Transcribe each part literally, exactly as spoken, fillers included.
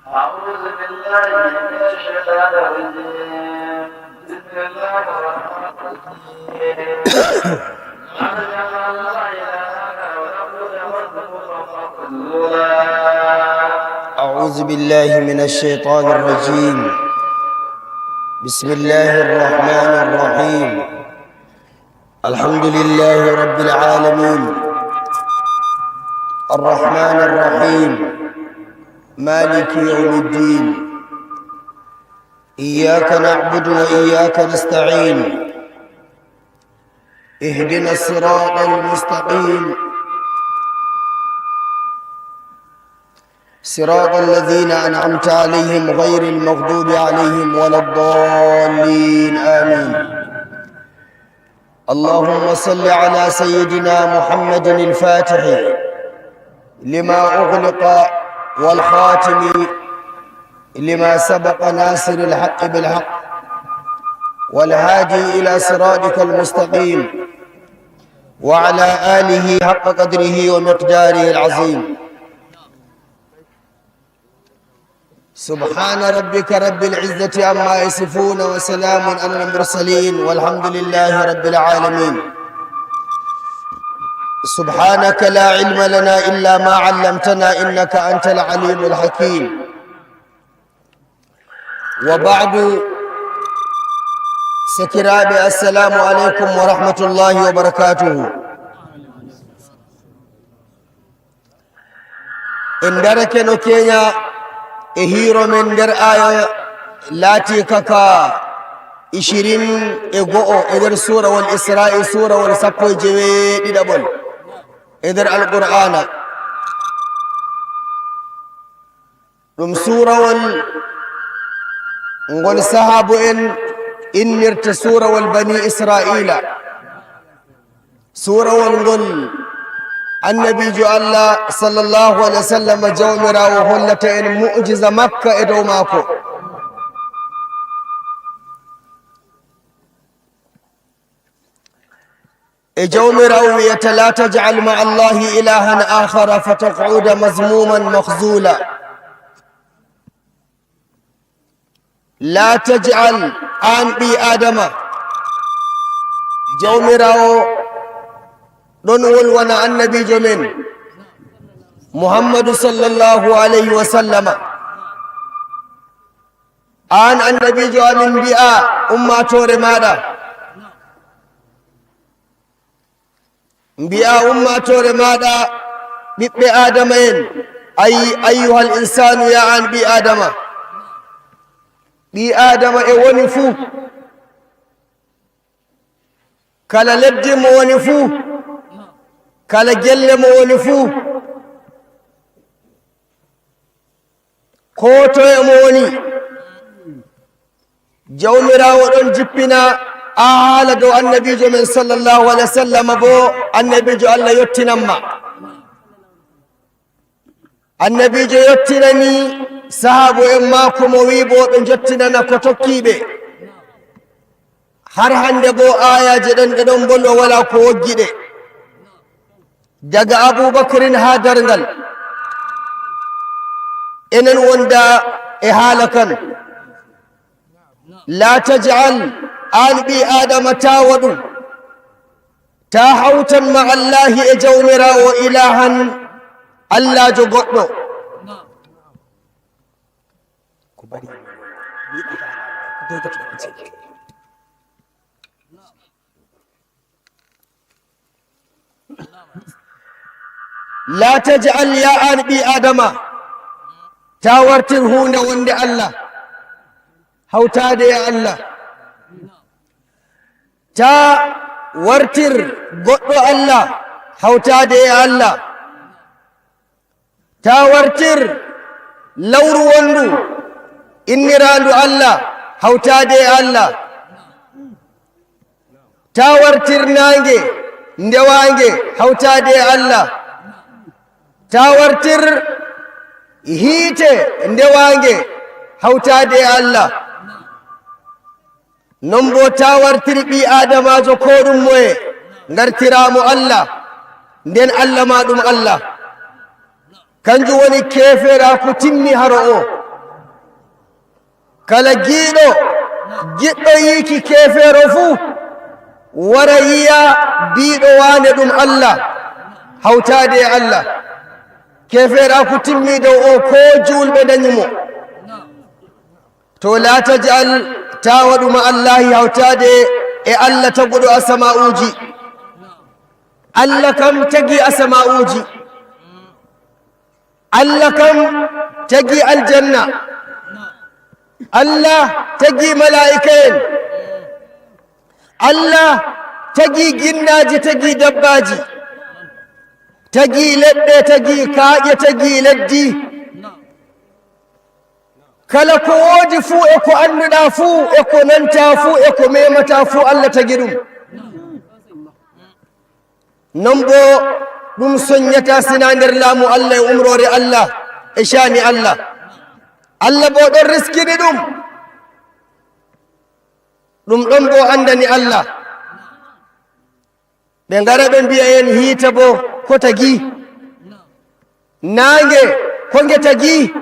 أعوذ بالله من الشيطان الرجيم. بسم الله الرحمن الرحيم. أعوذ بالله من الشيطان الرجيم. بسم الله الرحمن الرحيم. الحمد لله رب العالمين. الرحمن الرحيم. مالك يوم الدين. إياك نعبد وإياك نستعين. اهدنا الصراط المستقيم. صراط الذين أنعمت عليهم غير المغضوب عليهم ولا الضالين. آمين. اللهم صل على سيدنا محمد الفاتح لما أغلق والخاتم لما سبق ناصر الحق بالحق والهادي إلى صراطك المستقيم وعلى آله حق قدره ومقداره العظيم. سبحان ربك رب العزة عما يصفون وسلام على المرسلين والحمد لله رب العالمين. سبحانك لا علم لنا إلا ما علمتنا إنك أنت العليم الحكيم. وبعد، سكرابي، السلام عليكم ورحمة الله وبركاته. En darake no keña e hiiro men nder aaya laatiika ka ishirin e go'o e nder suurawol Isra'i, suurawol sappo e jeeweɗiɗaɓol e nder Alqur'aana. Ɗum suurawol ngol sahaabu'en innirta suurawol Banii Isra'iila. Suurawol ngol, Annabiijo Allah sallallahu alayhi wa sallam, Jawmiraawo hollata en mu'jiza makka e dow maako. E Jawmiraawo wi'ata, "La taj'al ma'a Allahi ilahan akhara fataq'uda mazmuman makhzula." La taj'al, aan ɓii Aadama, Jawmiraawo ɗon wolwana Annabiijo men Muhammadu sallallahu alayhi wa sallama. Aan Annabiijo amin, mbi'aa ummaatoore maaɗa, mbi'aa ummaatoore maaɗa, ɓiɓɓe Aadama en, ay, ayyuhal insaanu, ya aan ɓii Aadama. Ɓii Aadama e woni fuu, kala leddi mo woni fuu, kala gelle mo woni fuu, koo toye mo woni, Jawmiraawo ɗon jippina a haala dow Annabiijo men sallallahu alayhi wa sallam, boo Annabiijo Allah yottinan ma. Annabiijo yottinani sahaabu'en maako, mo wi'i boo ɓe njottinana ko tokki ɓe. Har hannde boo aayaaje ɗen ɗe ɗon mbolwa, walaa ko woggi ɗe. Daga Abuu Bakrin haa darngal, enen wonda e haala kan. Laa taj'al, aan ɓii Aadama, taa waɗu, taa hawtan ma'allaahi, e Jawmiraawo, ilaahan, allaajo goɗɗo. Laa taj'al, yaa aan ɓii Aadama, taa wartir huunde wonde Allah hawtaade e Allah. Taa wartir goɗɗo Allah hawtaade e Allah. Taa wartir lawru wonndu inniraandu Allah hawtaade e Allah. Taa wartir naange ndewaange hawtaade e Allah. Taa wartir hiite ndewaange hawtaade e Allah. Non boo taa wartir ɓii Aadamaajo koo ɗum moye, ngartiraa mo Allah, nden Allah ma ɗum Allah. Kanjum woni keeferaaku timmi haro o. Kala giiɗo, giɗɗo yiiki keefeero fuu, wara yiya biiɗo waane ɗum Allah, hawtaade e Allah. Keefeeraaku timmiiɗo o, ko juulɓe ndañi mo. To, "Laa taj'al", taa waɗu ma Allaahi hawtaade e Allah taguɗo asamaa'uuji. Allah kam tagi asamaa'uuji. Allah kam tagi aljanna. Allah tagi malaa'ika'en. Allah tagi ginnaaji, tagi dabbaaji. Tagi leɗɗe, tagi kaaƴe, tagi leddi. Kala ko woodi fuu e ko annduɗaa fuu e ko nantaa fuu e ko memataa fuu, Allah tagi ɗum. Non boo ɗum soññataa sinaa nder laamu Allah e umroore Allah e caani Allah. Allah boo ɗon riskini ɗum. Ɗum ɗon boo anndani Allah. Ɓe ngara ɓe mbi'a en hiite boo ko tagi. Naange ko nge tagi.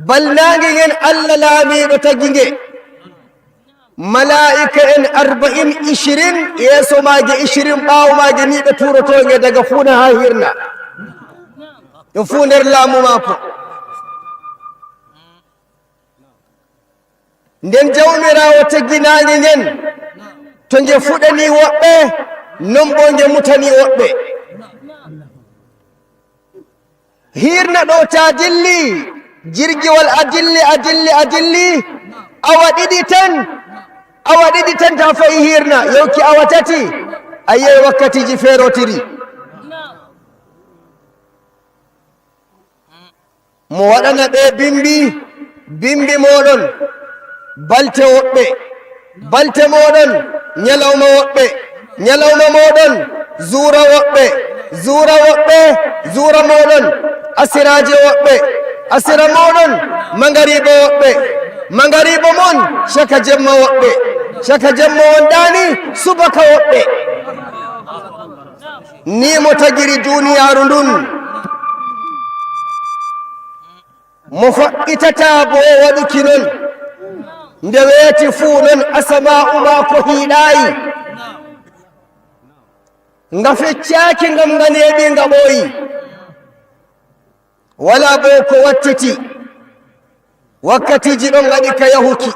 Bal naange ngen Allah laamiiɗo tagi nge. Malaa'ika'en arba'in, ishirin, yeeso maage ishirin, ɓaawo maage ni ɓe tuurotoo nge daga fuuna haa hiirna. Ɗum fuu nder laamu maako. Nden Jawmiraawo tagi naange ngen, to nge fuɗani woɓɓe, non boo nge mutani woɓɓe. Hiirna ɗo, taa dilli, jirgiwal a dilli, a dilli, a dilli, awa ɗiɗi tan, awa ɗiɗi tan taa fa'i hiirna, yawki awa tati, a yi'ay wakkatiiji feerootiri. Mo waɗana ɓe bimbi, bimbi mooɗon, balte woɓɓe, balte mooɗon, ñalawma woɓɓe, ñalawma mooɗon, zuura woɓɓe, zuura woɓɓe, zuura mooɗon, asiraaje woɓɓe, asira mooɗon, mangariba woɓɓe, mangariba mon, caka jemma woɓɓe, caka jemma wonɗaani, subaka woɓɓe. Ni mo tagiri duuniyaaru ndun. Mo faɓɓitataa boo waɗuki non. Nde weeti fuu non, asamaa'u maako hiiɗaayi. Nga feccaaki ngam nga neeɓi, nga ɓooyi. Walaa boo ko wattiti. Wakkatiiji ɗon ngaɗi ka yahuki.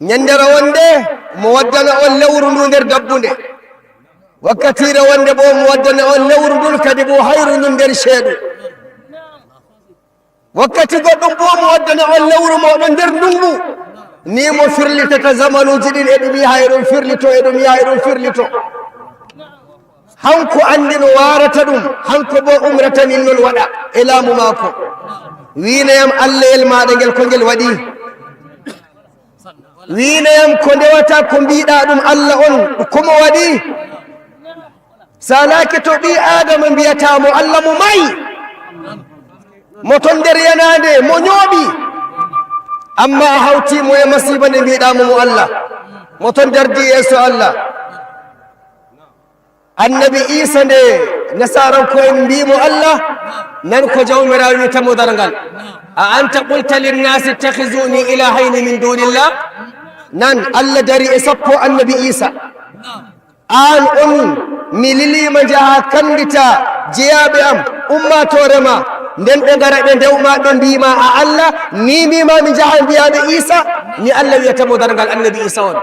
Nyannde wonde mo waddana on lewru ndu nder dabbunde. Wakkatiire wonde boo mo waddana on lewru ndun kadi boo hayru ndun nder ceeɗu. Wakkati goɗɗum boo mo waddana on lewru mooɗon nder ndunngu. Ni mo firlitata zamanuuji ɗin, e ɗum yaha e ɗum firlito, e ɗum yaha e ɗum firlito. Hanko anndi no waarata ɗum, hanko boo umrata min non waɗa e laamu maako. Wiinayam alleyel maaɗa ngel ko ngel waɗi? Wiinayam ko ndewata ko mbiiɗaa ɗum Allah on, ko mo waɗi? Salaake to ɓii Aadama mbi'ataa mo Allah mo mayi, mo ton nder yanaande, mo ñooɓi, amma a hawti mo e masiiba nde mbiiɗaa mo mo Allah, mo ton dardi yeeso Allah. Annabi Iisa nde nasaaranko'en mbii mo Allah, nan ko Jawmiraawo wi'ata mo darngal. "A anta qulta linnaasi ittakhizuni ilahayni min dunillah?" Nan Allah dari e sappo annabi Iisa. "Aan on mi liliima njaha kanndita jeyaaɓe am, ummaatoore ma, nden ɓe ngara ɓe ndewma ɓe mbiima a Allah, ni mbiima mi njaha mbiya ɓe Iisa?" Ni Allah wi'ata mo darngal annabi Iisa on.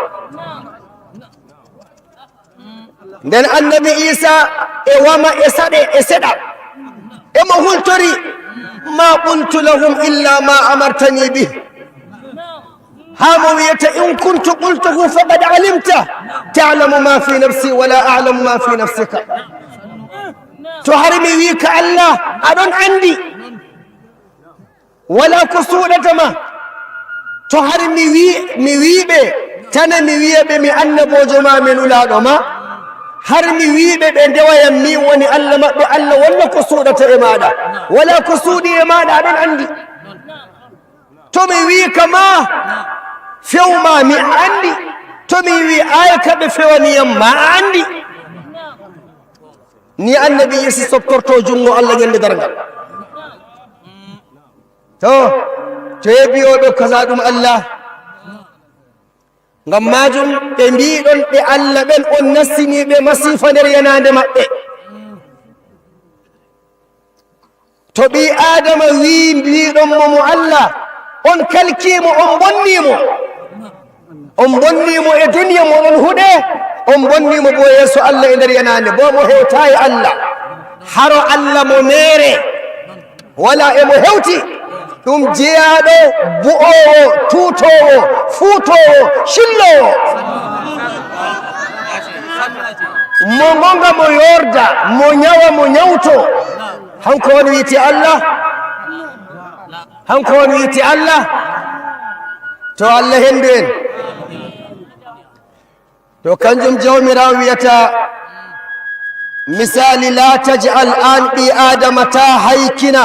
Nden annabi Iisa e wama e saɗe e seɗa. E mo hultori, "Ma qultu lahum illa ma amartani bih." Haa mo wi'ata, "In kuntu qultuhu faqad alimta, ta'lamu ma fi nafsi wa la a'lamu ma fi nafsika." To hari mi wi'ika Allah, aɗon anndi. Walaa ko suuɗata ma. To har mi wi, mi wi'ɓe, tana mi wi'aɓe mi annaboojo ma, mi nulaaɗo ma, har mi wi'ɓe ɓe ndewayam, min woni Allah maɓɓe, Allah wonna ko suuɗata e maaɗa. Walaa ko suuɗi e maaɗa, aɗon anndi. To mi wi'ika ma, few ma, mi anndi. To mi wi'i, "Ay, ka ɓe fewani yam," ma a anndi. Ni annabi Iisa soptorto junngo Allah ñande darngal. To, to heɓi o ɗo kaza ɗum Allah. Ngam maajum ɓe mbiiɗon ɓe Allah ɓen on nastini ɓe masiifa nder yanaande maɓɓe. To ɓii Aadama wii mbiiɗon mo mo Allah, on kalkii mo, on bonnii mo. On bonnii mo e duniya mo ɗon huɗe, on bonnii mo boo yeeso Allah e nder yanaande, boo mo hewtaay Allah. Haro Allah mo meere, walaa e mo hewti. Ɗum jeyaaɗo bu'oowo, tuutoowo, fuutoowo, cilloowo. Mo ngonga mo yoorda, mo nyawa mo nyawto. Hanko on wi'ete Allah? Hanko on wi'ete Allah? To Allah henndu en. To kanjum Jawmiraawo wi'ata, misaali, laa taj'al, aan ɓii Aadama, taa haykina,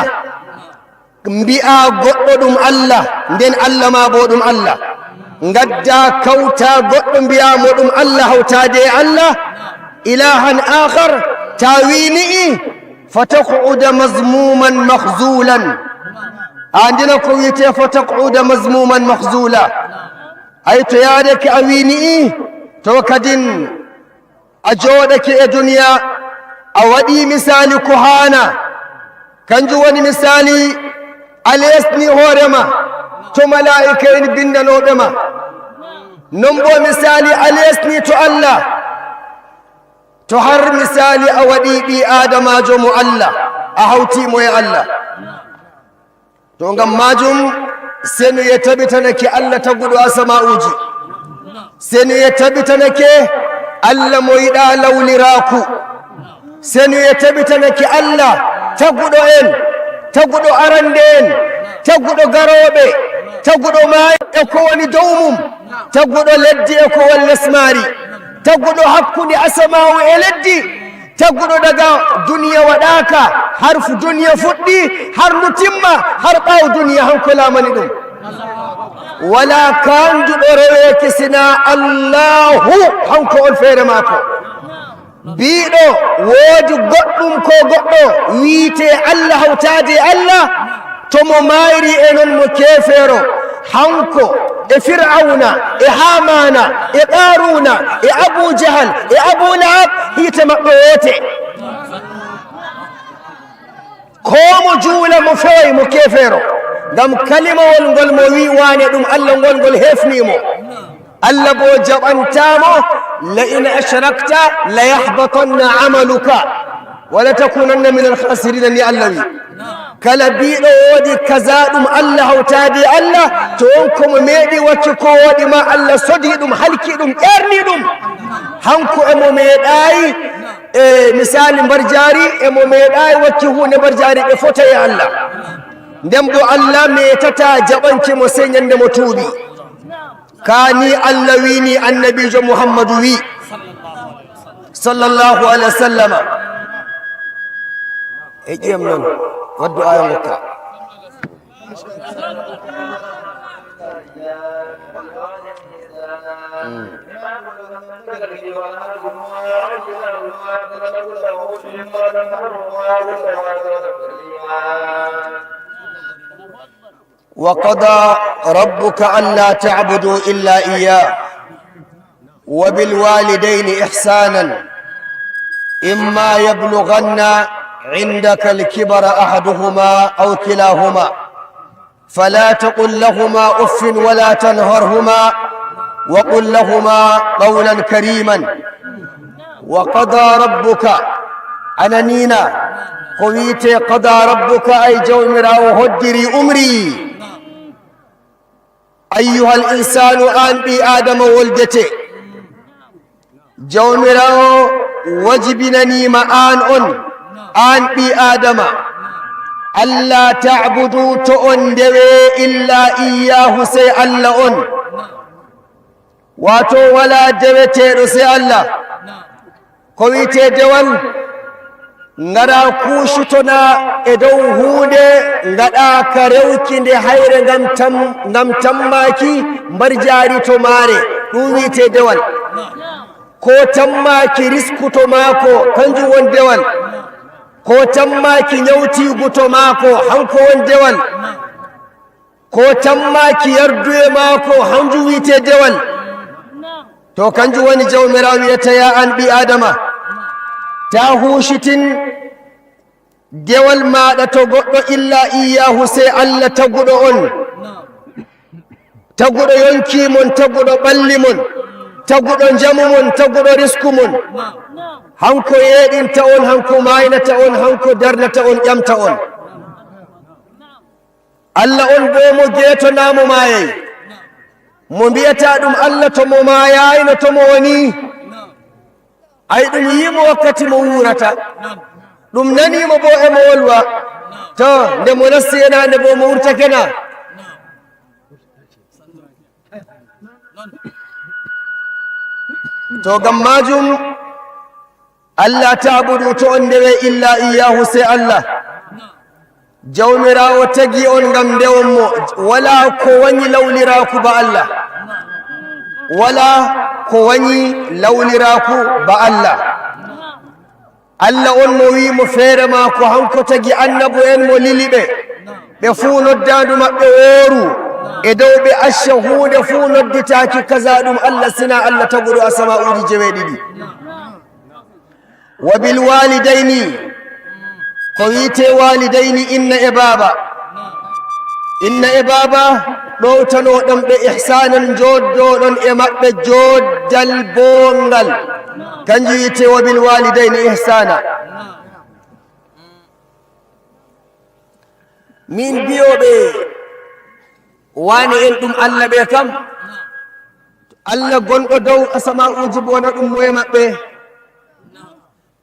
mbi'aa goɗɗo ɗum Allah, nden Allah maa boo ɗum Allah. Ngaddaa kawtaa goɗɗo mbi'aa mo ɗum Allah hawtaade e Allah, ilaahan aakhar, taa wi'i ni'i, fataq'uda mazmuuman makhzuulan. A anndina ko wi'etee fataq'uda mazmuuman makhzuula. Ay, to yaadake a wi'i ni'i, to kadin a jooɗake e duniya, a waɗii misaali ko haanaa. Kanjum woni misaali a leesni hoore ma to malaa'ika'en binndanooɓe ma. Non boo misaali a leesni to Allah. To har misaali a waɗii ɓii Aadamaajo mo Allah, a hawtii mo e Allah. To ngam maajum, senuye tabitanake Allah taguɗo asama'uuji. Senuye tabitanake Allah mo yiɗaa lawliraaku. Senuye tabitanake Allah taguɗo en, taguɗo arande en, taguɗo garooɓe, taguɗo maayo e ko woni dow mum, taguɗo leddi e ko woni les maari, taguɗo hakkunde asama'u e leddi. Taguɗo daga duniya waɗaaka, har fu-, duniya fuɗɗi, har ndu timma, har ɓaawo duniya, hanko laamani ɗum. Walaa kaanduɗo reweeki sinaa Allahu, hanko on feere maako. Biiɗo woodi goɗɗum ko goɗɗo wi'etee Allah hawtaade e Allah, to mo maayri e non mo keefeero, hanko e Fir'awna e Haamaana e Qaaruuna e Abuu Jahal e Abuu Lahab, hiite maɓɓe woote. Koo mo juula mo fewoy mo keefeero, ngam kalimawol ngol mo wi'i waane ɗum Allah ngol, ngol heefnii mo. Allah boo jaɓantaa mo, "La in ashrakta la yahbatanna amaluka wa la takunanna minal khasirina," ni Allah wi. Kala biiɗo woodi kaza ɗum Allah hawtaade e Allah, to on ko mo meeɗi wakki ko woɗi ma Allah sodi ɗum, halki ɗum, ƴerni ɗum. Hanko e mo meeɗaayi, e misaali mbarjaari, e mo meeɗaayi wakki huunde mbarjaari ɓe fota e Allah. Nden boo Allah meetataa jaɓanki mo sey nyande mo tuubi. Kaa ni Allah wi'ni Annabiijo Muhammadu wi, sallallahu alaihi wasallama. E ƴiyam non, waddu aya ngokka. وقضى ربك ألا تعبدوا إلا إياه وبالوالدين إحسانا إما يبلغن عندك الكبر أحدهما أو كلاهما فلا تقل لهما أف ولا تنهرهما وقل لهما قولا كريما. وقضى ربك، ananina, ko wi'ete qada rabbuka, ay Jawmiraawo hoddiri, umri. Ayyuhal insaanu, aan ɓii Aadama woldete. Jawmiraawo wajibinaniima aan on, aan ɓii Aadama, alla ta'budu, to on ndewe, illa iyyaahu, sey Alla on. Waato walaa deweteeɗo sey Alla. Ko wi'etee dewal? Ngaraa kuucutonaa e dow huunde, ngaɗaa ka rewki nde hayre ngam tam-, ngam tammaaki mbarjaari to maare. Ɗum wi'etee dewal. Ko tammaaki risku to maako, kanjum won dewal. Ko tammaaki nyawtiigu to maako, hanko won dewal. Ko tammaaki yarduye maako, hanjum wi'etee dewal. To kanjum woni Jawmiraawo wi'ata, yaa an ɓii Aadama, taa huusitin dewal maaɗa to goɗɗo illa iyyaahu, sey Allah taguɗo on. Taguɗo yonki mon, taguɗo ɓalli mon, taguɗo njamu mon, taguɗo risku mon. Hanko yeeɗinta on, hanko maaynata on, hanko darnata on, ƴamta on. Allah on boo mo geeto naa mo maayay. Mo mbi'ataa ɗum Allah to mo maayaayno to mo woni. Ay ɗum yi'i mo wakkati mo wuurata. Ɗum nanii mo boo e mo wolwa. To, nde mo nasti e naane boo mo wurtake na. To, ngam maajum, Allah ta'budu, to on ndewe illa iyyaahu, sey Allah. Jawmiraawo tagi on ngam ndewon mo, walaa ko wanyi lawliraaku ba Allah. Walaa ko wanyi lawliraaku ba Allah. Allah on mo wi'i mo feere maako, hanko tagi annabu'en mo lili ɓe. Ɓe fuu noddaandu maɓɓe wooru. E dow ɓe acca huunde fuu nodditaaki kaza ɗum Allah, sinaa Allah taguɗo asama'uuji jeweeɗiɗi. Wa bil walidayni, ko wi'etee walidayni, inna e baaba. Inna e baaba, ɗowtanooɗon ɓe ihsaanan, njooddooɗon e maɓɓe jooddal boongal. Kanjum wi'etee wa bil walidayni ihsaana. Min bi'ooɓe waane en ɗum Allah ɓe kam, Allah gonɗo dow asama'uuji bo wona ɗum moye maɓɓe?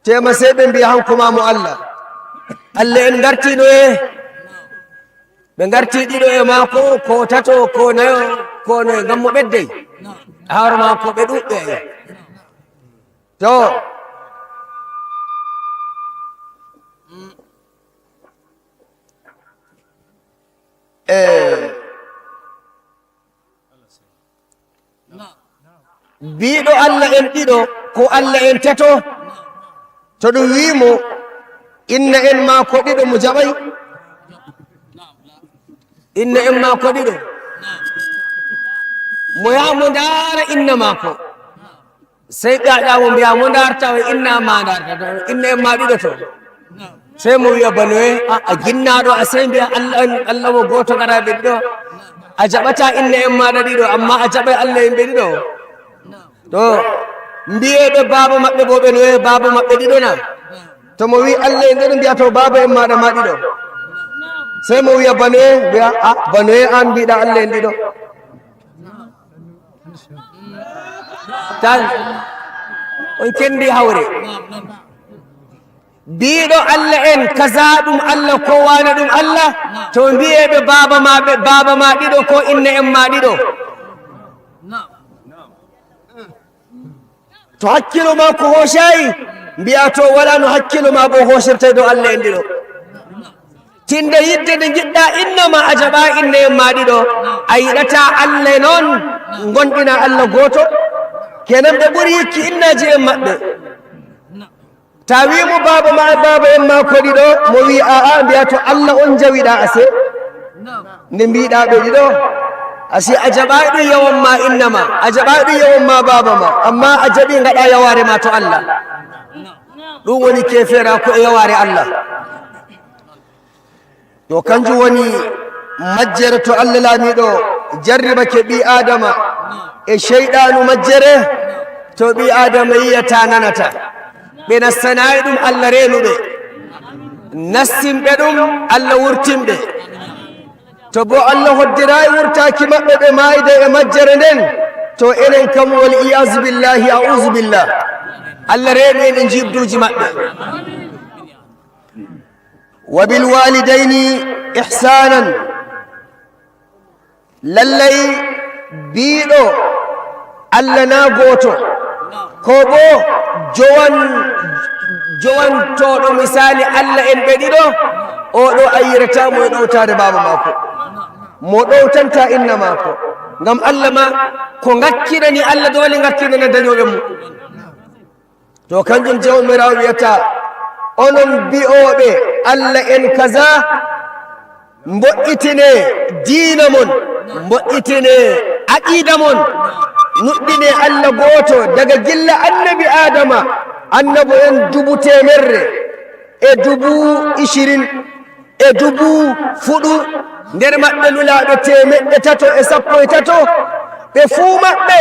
Teema sey ɓe mbi'a hanko ma mo Allah. Allah en ngarti ɗo e, ɓe ngarti ɗiɗo e maako, ko tato, ko nayo, ko nayo, ngam mo ɓeddey. Haaro maako ɓe ɗuɗɓe. To. Eh. Biiɗo Allah en ɗiɗo, ko Allah en tato, to ɗum wi'i mo, inna en maako ɗiɗo mo jaɓay? Inna en maako ɗiɗo. Mo yaha mo ndaara inna maako. Sey ɓe aɗa mo mbi'a mo ndaarta o inna ma ndaarta, to inna en ma ɗiɗo to. Sey mo wi'a banoye, a, a ginnaaɗo, a sey mbi'a Allah, Allah mo gooto gaɗa ɓe ɗiɗo. A jaɓata inna en maaɗa ɗiɗo, amma a jaɓay Allah en ɓe ɗiɗo. To, mbi'e ɓe baaba maɓɓe bo ɓe noye baaba maɓɓe ɗiɗo na? To mo wi'i Allah en ɗiɗo mbi'a to baaba en maaɗa ma ɗiɗo. Sey mo wi'a banoye, mbi'a, a, banoye an mbiɗa Allah en ɗiɗo. Tan, on kendi hawre. Biiɗo Allah en, kaza ɗum Allah, ko waane ɗum Allah, to mbi'e ɓe baaba ma, ɓe baaba ma ɗiɗo, ko inna en ma ɗiɗo. To hakkilo ma ko hoocayi, mbi'a to wala no hakkilo ma bo hoocirtay dow Allah en ɗiɗo. Tinde yidde nde ngiɗɗa inna ma a jaɓa inna en ma ɗiɗo, a yiɗata Allah non, ngonɗina Allah gooto. Kenan ɓe ɓuri yikki innaji en maɓɓe. Ta wi mo baaba ma, baaba en ma ko ɗiɗo, mo wi a'a, mbi'a to Allah on jawiɗa ase. Nde mbiɗa ɓe ɗiɗo, asi a jaɓayi ɗum yawan ma inna ma, a jaɓayi ɗum yawan ma baaba ma, amma a jaɓi ngaɗa yaware ma to Allah. Ɗum woni kefera ko e yaware Allah. Yo kanjum woni majjere to Allah Laamiiɗo jarribake ɓii Aadama e ceyɗaanu majjere, to ɓii Aadama yi'ata nanata. Ɓe nastanayi ɗum Allah reenuɓe, nastinɓe ɗum Allah wurtinɓe. To bo Allah hoddirayi wurtaaki maɓɓe ɓe maayde e majjere nden, to enen kam wal iyaazu billahi, a'uuzu billah. Allah reenu en e njiibduuji maɓɓe. Wa bil walidayni ihsanan. Lallay biiɗo Allah na gooto, ko bo jowan, jowantooɗo misali Allah en ɓe ɗiɗo, oo ɗo a yi'irata mo e ɗowtaare baaba maako, mo ɗowtanta inna maako. Ngam Allah ma, ko ngakkinani Allah, doole ngakkinana dañooɓe mo. To kanjum Jawmiraawo wi'ata, onon bi'ooɓe Allah en kaza, Mbo'itine diina mon, mbo'itine aqiida mon, nuɗɗine Allah gooto daga gilla annabi Aadama, annabi en dubu teemerre e dubu ishirin e dubu fuɗu, nder maɓɓe nulaaɓe teemeɗɗe tato e sappo e tato, ɓe fuu maɓɓe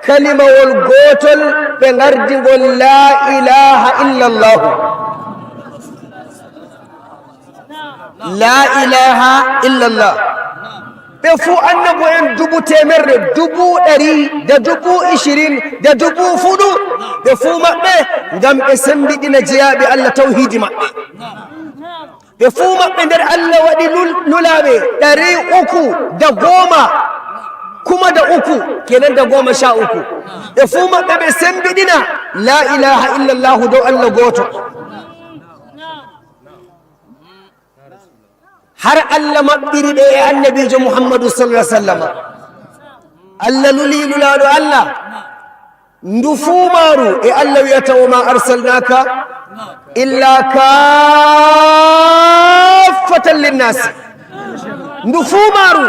kalimawol gootol ɓe ngardi ngol, laa ilaaha illallahu. Laa ilaaha illallah. Ɓe fuu annabo en dubu teemerre, dubu ɗari, da dubu ishirin, da dubu fuɗu, ɓe fuu maɓɓe ngam ɓe sembiɗina jeyaaɓe Allah tawhiidi maɓɓe. Ɓe fuu maɓɓe nder Allah waɗi nul-, nulaaɓe ɗari uku da goma, kuma da uku, kenan da goma sha uku. Ɓe fuu maɓɓe ɓe sembiɗina laa ilaaha illallahu dow Allah gooto. Har Allah maɓɓiri ɓe e annabiijo Muhammadu sallallahu alaihi wasallam. Allah luli nulaaɗo Allah, ndu fuu maaru e Allah wi'ata, "Wa ma arsalnaka illa kaffatan linnas." Ndu fuu maaru,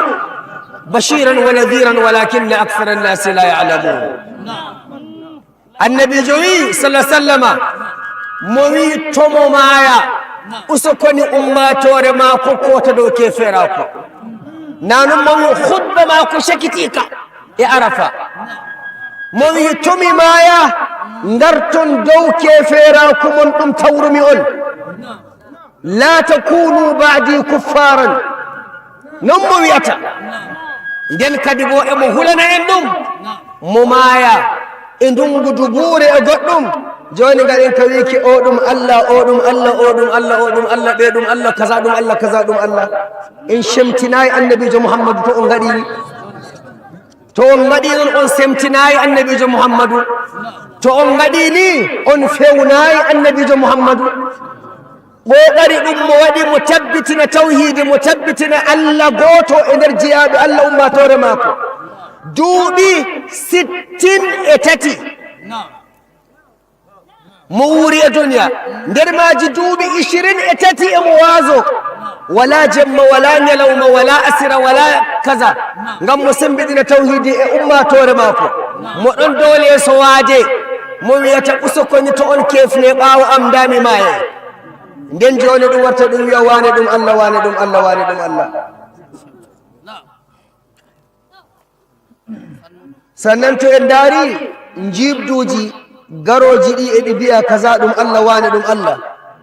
"Bashiran wa nadhiran walakinna akthara an-nasi la ya'lamun." Annabiijo wi'i, sallallahu alaihi wasallama, mo wi'i to mo maaya, usokoni ummaatoore maako koota dow keefeeraaku. Na non mo wi'i, khutba maako cakitiika e Arafa. Mo wi'i, to mi maaya, ngarton dow keefeeraaku mon ɗum tawrumi on. "La takunu ba'di kuffaran." Non mo wi'ata. Nden kadi bo emo hulana en ɗum. Mo maaya e ndungu dubuure e goɗɗum. Jooni ngaɗen ka wiiki o ɗum Allah, o ɗum Allah, o ɗum Allah, o ɗum Allah, ɓe ɗum Allah, kaza ɗum Allah, kaza ɗum Allah. En cemtinaay annabiijo Muhammadu to on ngaɗi ni. To on ngaɗi non, on semtinaay annabiijo Muhammadu. To on ngaɗi ni, on fewnaay annabiijo Muhammadu. Ɓooɗari ɗum mo waɗi, mo tabbitina tawhiidi, mo tabbitina Allah gooto e nder jeyaaɓe Allah ummaatoore maako. Duuɓi sittin e tati mo wuuri e duniya, nder maaji duuɓi ishirin e tati e mo waazo. Walaa jemma, walaa ñalawma, walaa asira, walaa kaza. Ngam mo sembiɗina tawhiidi e ummaatoore maako. Mo ɗon dow leeso waade, mo wi'ata, "Usokoni to on keefne ɓaawo am, ndaa mi maayay." Nden jooni ɗum warta ɗum wi'a, "Waane ɗum Allah, waane ɗum Allah, waane ɗum Allah." Sannan to en ndaari njiibduuji garooji ɗi, eɗi mbi'a kaza ɗum Allah, waane ɗum Allah.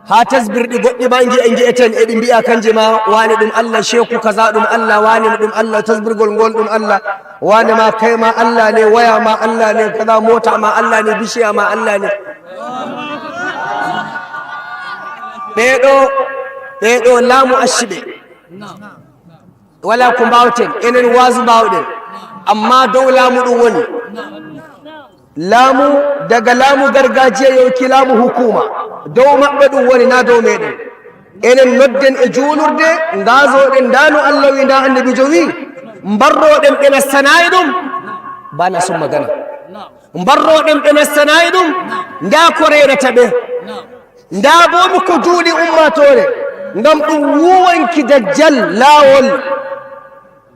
Haa tasbirɗi goɗɗi ma ngi'e-, ngi'eten eɗi mbi'a kanje ma waane ɗum Allah, sheeku kaza ɗum Allah, waane ɗum Allah, tasbirgol ngol ɗum Allah, waane ma kay ma Allah ne, waya ma Allah ne, kaza moota ma Allah ne, bishiya ma Allah ne. Ɓee ɗo, ɓee ɗo laamu acci ɓe. Walaa ko mbaawten, enen waazu mbaawɗen, amma dow laamu ɗum woni. Laamu, daga laamu gargajiya yonki laamu hukuma, dow maɓɓe ɗum woni, naa dow meɗen. Enen nodden e juulurde, ngaazoɗen, ndaa no Allah wi, ndaa annabiijo wi, mbarroɗen ɓe nastanaayi ɗum, bana sun magana. Mbarroɗen ɓe nastanaayi ɗum, ndaa ko reenata ɓe. Ndaa boo mi ko duuli ummaatoore, ngam ɗum wuuwanki Dajjal laawol.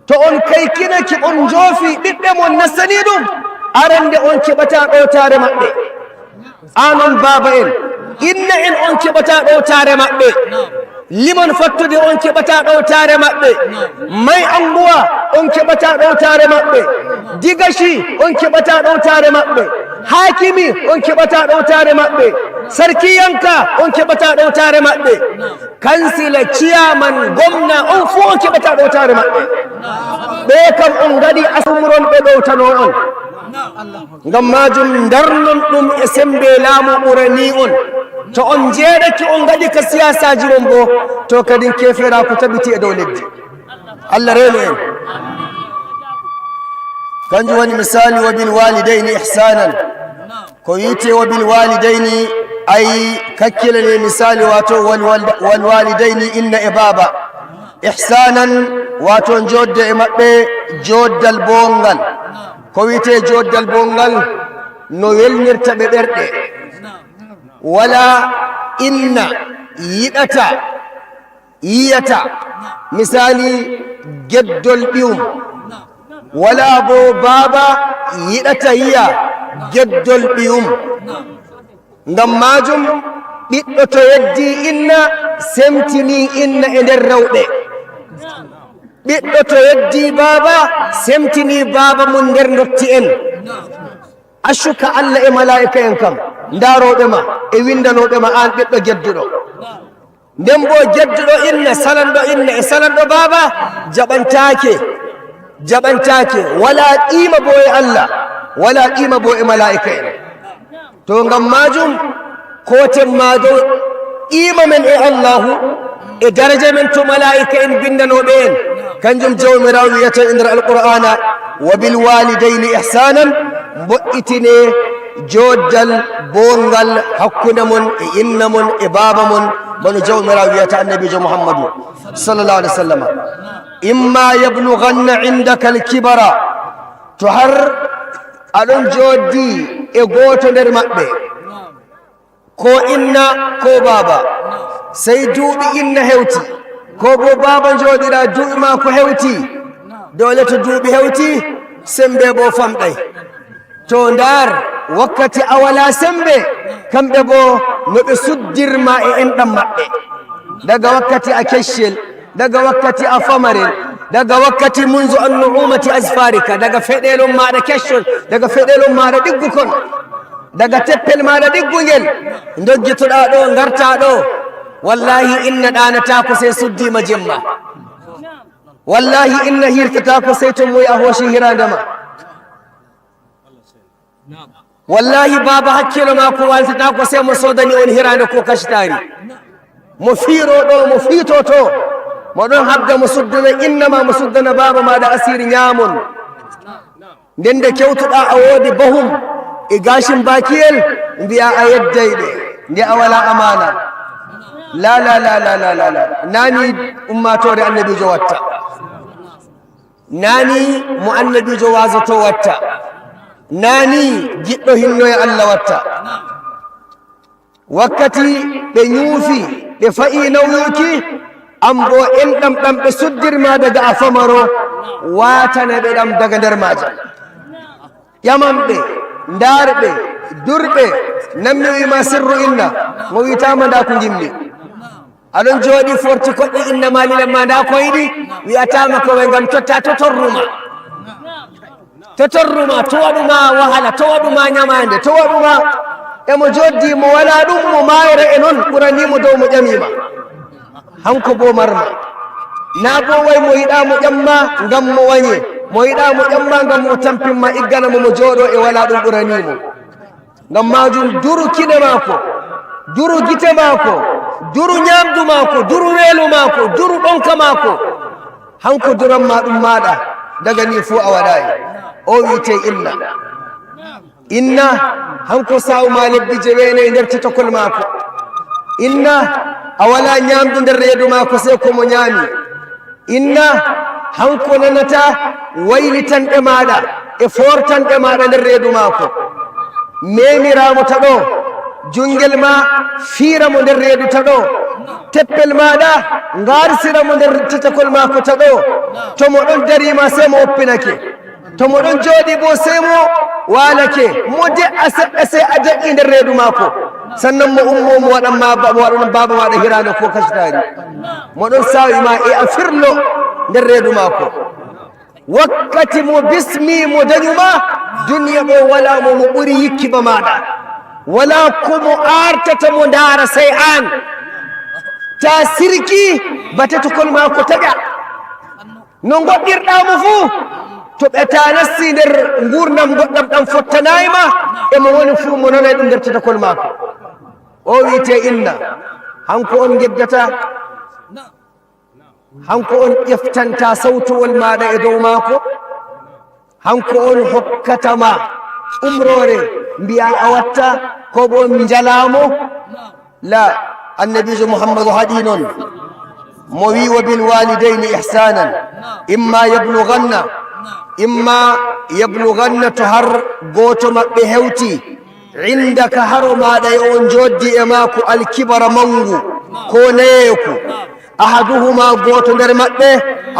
To on kaykinake, on njoofi ɓiɓɓe mon nastanii ɗum, arande on keɓataa ɗowtaare maɓɓe. Aan on baaba en, inna en on keɓataa ɗowtaare maɓɓe. Liman fattude on keɓataa ɗowtaare maɓɓe. May anguwa on keɓataa ɗowtaare maɓɓe. Digaci on keɓataa ɗowtaare maɓɓe. Haakimi on keɓataa ɗowtaare maɓɓe. Sarkiyanka on keɓataa ɗowtaare maɓɓe. Kansila, ciyaman, gomna, on fuu on keɓataa ɗowtaare maɓɓe. Ɓe kam on ngaɗi asumron ɓe ɗowtanoo on. Ngam maajum, ndarnon ɗum e semmbe laamu ɓuranii on. To on njeeɗake, on ngaɗi ka siyaasaaji mon boo, to kadin keeferaaku tabiti e dow leddi. Allah reeno en. Kanjum woni misaali wa bil waalidayni ihsaanan. Ko wi'etee wa bil waalidayni, ay, kakkilane misaali, waato wal, wal, wal waalidayni, inna e baaba. Ihsaanan, waato njoodde e maɓɓe jooddal boonngal. Ko wi'etee jooddal boonngal, no welnirta ɓe ɓerɗe. Walaa inna yiɗata, yiyata, Misali, geddol ɓiyum. Wala bo baaba yiɗata yiya geddol ɓiyum. Ngam maajum, ɓiɗɗo to yeddi inna, semtini inna e nder rewɓe. Ɓiɗɗo to yeddi baaba, semtini baaba mum nder ndotti'en. Accu ka Allah e malaa'ika'en kam ndaarooɓe ma e winndanooɓe ma, aan ɓiɗɗo gedduɗo. Nden boo gedduɗo inna, salanɗo inna e salanɗo baaba, jaɓantaake, jaɓantaake, walaa qiima boo e Allah, walaa qiima boo e malaa'ika'en. To ngam maajum, kooten ma dow qiima men e Allaahu, e daraja men to malaa'ika'en binndanooɓe en. Kanjum Jawmiraawo wi'ata e nder Alqur'aana, "Wa bil waalidayni ihsaanan," mbo'itine jooddal boongal hakkunde mon e inna mon e baaba mon, bano Jawmiraawo wi'ata Annabiijo Muhammadu sallallahu alaihi wasallam. "Imma yablughanna indaka al-kibara," to har aɗon jooɗdi e gooto nder maɓɓe, ko inna ko baaba, sey duuɓi inna hewti, ko boo baaba jooɗiraa duuɓi maako hewti, doole to duuɓi hewti, semmbe boo famɗay. To ndaar, wakkati a walaa semmbe, kamɓe boo no ɓe suddirma e enɗam maɓɓe. Daga wakkati a keccel, daga wakkati a famarel, daga wakkati munzu an nu'umati azfarika, daga feɗeelon maaɗa keccon, daga feɗeelon maaɗa ɗiggukon, daga teppel maaɗa ɗiggungel, ndoggitoɗaa ɗo, ngartaa ɗo. Wallahi, inna ɗaanataako sey suddiima jemma. Wallahi, inna hiirtataako sey to moy a hooci hiraande ma. Wallahi, baaba, hakkiilo maako waaltataako sey mo soodani on hiraande ko kacitaari. Mo fiiroo ɗo, mo fiitoo to, mo ɗon habda mo suddana inna ma, mo suddana baaba maaɗa asiiri nyaamon. Nden nde kewtuɗaa a woodi bahum e gaashin baakiyel, mbi'aa a yedday ɓe, nde a walaa amaana. La, la, la, la, la, la, la. Naa ni ummaatoore Annabiijo watta. Naa ni mo Annabiijo waazoto watta. Naa ni giɗɗo hinnoya Allah watta. Wakkati ɓe nyuufi, ɓe fa'i nawyuki, an boo enɗam ɗam ɓe suddirma daga a famaro, waatane ɓe ɗam daga nder maajam. Ƴaman ɓe, ndaar ɓe, dur ɓe, nan mi wi'i ma sirru inna, mo wi'ataa ma ndaa ko ngimmi. Aɗon jooɗi forti koɗɗi inna ma lilan ma ndaa ko yiɗi, wi'ataa ma ko way ngam totta to torru ma. To torru ma, to waɗu ma wahala, to waɗu ma nyamaande, to waɗu ma, e mo jooɗdi mo walaa ɗum, mo maayra e non, ɓuranii mo dow mo ƴami ma. Hanko boo marma. Naa boo way mo yiɗaa mo ƴamma ngam mo wanye, mo yiɗaa mo ƴamma ngam mo tampin ma, iggana mo mo jooɗo e walaa ɗum ɓuranii mo. Ngam maajum, duru kine maako, duru gite maako, duru nyaamdu maako, duru weelo maako, duru ɗonka maako. Hanko duran ma ɗum maaɗa, daga ni fuu a waɗaayi. O wi'ete inna. Inna, hanko saawu ma lebbi jeweenayi nder tetokol maako. Inna, a walaa nyaamdu nder reedu maako sey ko mo nyaami. Inna, hanko nanata waylitanɗe maaɗa e foortanɗe maaɗa nder reedu maako. Meemiraa mo ta ɗo, jungel ma fiira mo nder reedu ta ɗo. Teppel maaɗa, ngaarsira mo nder tetokol maako ta ɗo. To mo ɗon dari ma, sey mo oppinake. To mo ɗon jooɗi boo, sey mo waalake. Mo de'a seɗɗa, sey a daƴƴi nder reedu maako. Sannan mo ummo, mo waɗan ma ba-, mo waɗan baaba maaɗa hiraande ko kacitaari. Mo ɗon saawi ma e a firlo nder reedu maako. Wakkati mo bismi mo danyu ma, duniya ɗo walaa mo, mo ɓuri yikki ba maaɗa. Walaa ko mo aartata mo ndaara sey aan. Taa sirki ba tetokol maako taƴa. No ngoɗɗirɗaa mo fuu, to ɓe taa nasti nder nguurndam goɗɗam ɗam fottanaay ma, e mo woni fuu mo nanay ɗum nder tetokol maako. O wi'ete inna, hanko on ngeddata, hanko on ƴeftanta sawtuwol maaɗa e dow maako, hanko on hokkata ma umroore, mbi'aa a watta, ko bo on njalaa mo? La, Annabiijo Muhammadu haɗi non. Mo wi'i, "Wa bil walidayni ihsanan, imma yablughanna, imma yablughanna," to har gooto maɓɓe hewti, "indaka, haro maaɗa e on jooɗdi e maako, al kibara, mangu, ko nayeeku." Ahaduhuma, gooto nder maɓɓe,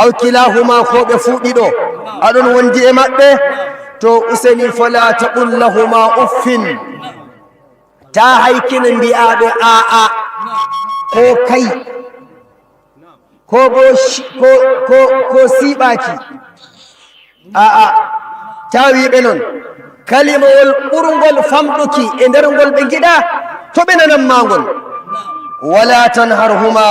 aw kilahuma, ko ɓe fuu ɗiɗo, aɗon wondi e maɓɓe, to useni, fala taqul lahuma uffin, taa haykine mbi'aaɓe aa'a, ko kay, ko bo shi-, ko, ko, ko siiɓaaki. Aa'a, taa wi'ɓe non. Kalimawol ɓurngol famɗuki e nder ngol ɓe ngiɗa, to ɓe nanan maa ngol. Wala tanharhuma.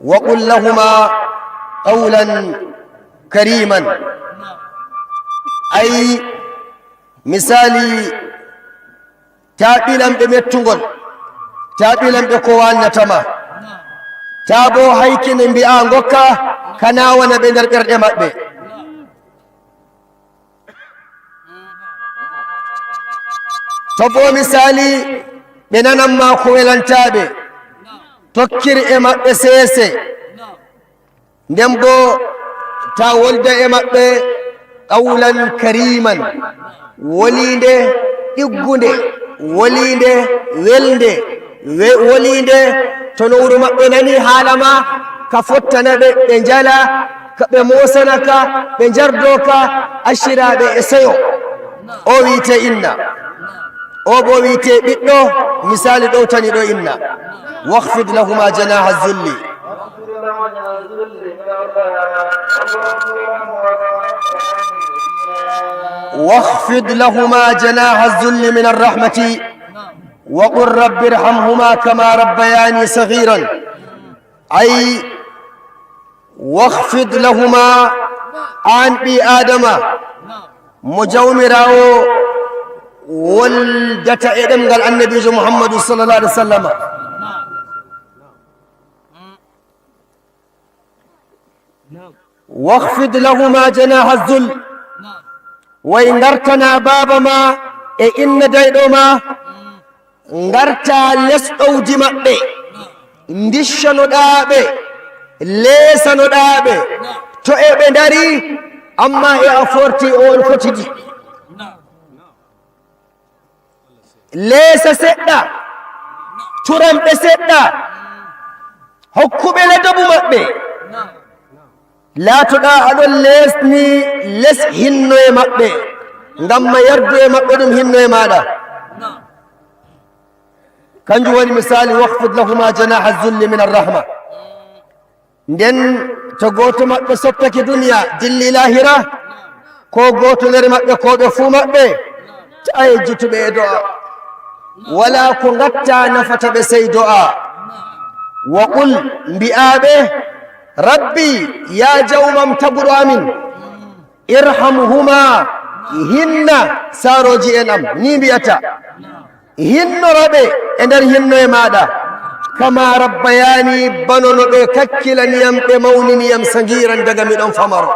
Wa qul lahuma qawlan kariman. Ay, misali, taa ɓilan ɓe mettungol, taa ɓilan ɓe ko wannata ma, taa bo haykine mbi'a ngokka ka naawana ɓe nder ɓerɗe maɓɓe. To bo misali, ɓe nanan ma ko welantaaɓe, tokkir e maɓɓe seese. Nden bo, taa wolda e maɓɓe qawlan kariman, woliinde ɗiggunde, woliinde welnde, we-, woliinde to nowru maɓɓe nani haala ma, ka fottana ɓe, ɓe njala, ka ɓe moosana ka, ɓe njardo ka, acciraaɓe e seyo. O wi'ete inna. O bo wi'ete ɓiɗɗo, misali ɗowtani ɗo inna. Wakhfid lahuma janaha zulli. Wakhfid lahuma janaha zulli min arrahmati. Wa qul rabbi irhamhuma kama rabbayani saghiran. Ay, wakhfid lahuma, an ɓii Aadama, mo Jawmiraawo woldata e ɗemngal Annabiijo Muhammadu sallallahu alaihi wasallama. Wakhfid lahuma janaha zul. Way ngartana baaba ma e inna dayɗo ma, ngarta les ɗowdi maɓɓe, ndiccanoɗaa ɓe, leesanoɗaa ɓe, to e ɓe ndarii, ammaa e a foortii on fotidi. Leesa seɗɗa, turan ɓe seɗɗa, hokku ɓe ladabu maɓɓe. Laatoɗaa aɗon leesni les hinnoye maɓɓe, ngam ma yardu e maɓɓe ɗum hinnoye maaɗa. Kanjum woni misali, "Wakhfid lahuma janaha zulli min arrahma." Nden to gooto maɓɓe sottake duniya, dilli laahira, ko gooto nder maɓɓe, ko ɓe fuu maɓɓe, taa yejjitu ɓe e do'a. Walaa ko ngatta nafata ɓe sey do'a. Wa qul, mbi'aa ɓe, "Rabbi, yaa Jawmam taguɗo amin, irhamhuma, hinna saarooji en am," ni mbi'ata. Hinnora ɓe e nder hinnoye maaɗa. "Kama rabbayani," bano no ɓe kakkilani yam, ɓe mawnini yam, sagiran, daga miɗon famaro.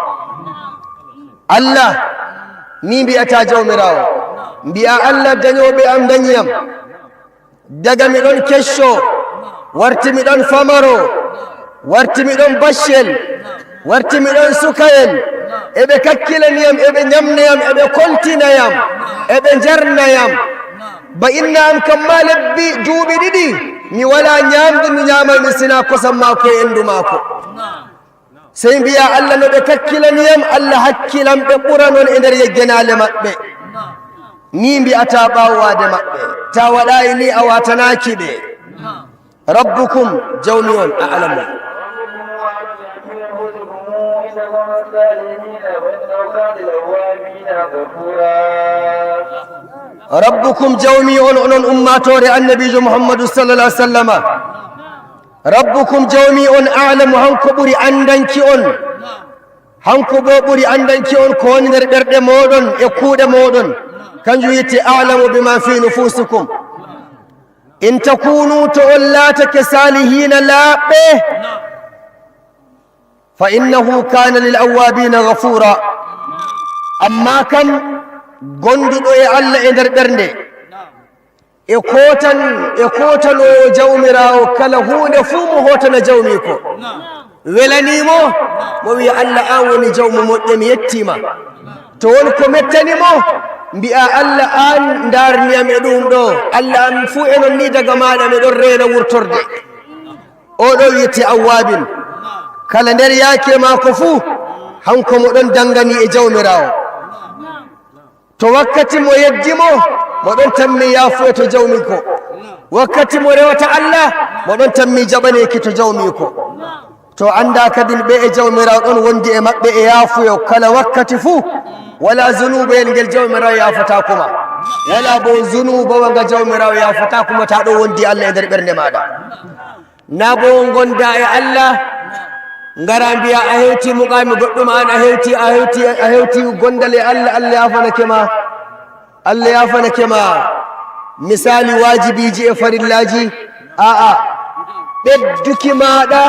Allah, ni mbi'ata Jawmiraawo. Mbi'a Allah, danyooɓe am danyi yam. Daga miɗon kecco, warti miɗon famaro, warti miɗon baccel, warti miɗon sukayel. Eɓe kakkilani yam, eɓe nyamna yam, eɓe koltina yam, eɓe njarna yam. Ba inna am kam maa lebbi duuɓi ɗiɗi, mi walaa nyaamdu ndu nyaamaymi sinaa kosam maako e endu maako. Sey mbi'a Allah, no ɓe kakkilani yam, Allah hakkilan ɓe ɓura non e nder yegganaale maɓɓe. Ni mbi'ata ɓaawo waade maɓɓe. Taa waɗaayi ni, a waatanaaki ɓe. Rabbukum, Jawmi on, a'lamu. Rabbukum, Jawmi on, onon ummaatoore Annabiijo Muhammadu sallallahu alaihi wasallama. Rabbukum, Jawmi on, a'lamu, hanko ɓuri andanki on. Hanko bo ɓuri andanki on ko woni nder ɓerɗe mooɗon e kuuɗe mooɗon. Kanjum wi'ete, "A'lamu bima fi nufusikum." In takunu, to on laatake salihiina laaɓɓe, fa innahu kana lil awwabina ghafura. Amma kam, gonduɗo e Allah e nder ɓernde, e kootan, e kootanoowo Jawmiraawo kala huunde fuu, mo hootana Jawmiiko. Welanii mo, mo wi'a, "Allah, an woni Jawmu moƴƴo, mi yettii ma." To won ko mettani mo, Mbi'a Allah, "An ndaarniyam e ɗum ɗo." Allah, "An fuu e non ni daga maaɗa, miɗon reena wurtorde." O ɗo wi'ete awwaabin. Kala nder yaaki e maako fuu, hanko mo ɗon dangani e Jawmiraawo. To wakkati mo yeddi mo, mo ɗon tammi yaafuye to Jawmiiko. Wakkati mo rewata Allah, mo ɗon tammi jaɓaneeki to Jawmiiko. To annda kadin ɓe e Jawmiraawo ɗon wondi e maɓɓe e yaafuye kala wakkati fuu, walaa zunuubeyel ngel Jawmiraawo yaafataako ma. Walaa bo zunuuba wa nga Jawmiraawo yaafataako ma, taa ɗon wondi Allah e nder ɓernde maaɗa. Naa bo on ngonda e Allah, ngara mbi'a a hewti muqaami goɗɗum, an a hewti, a hewti, a hewti gondal e Allah, Allah yaafanake ma. Allah yaafanake ma. Misaali waajibiiji e farillaaji, a'a, ɓedduki maaɗa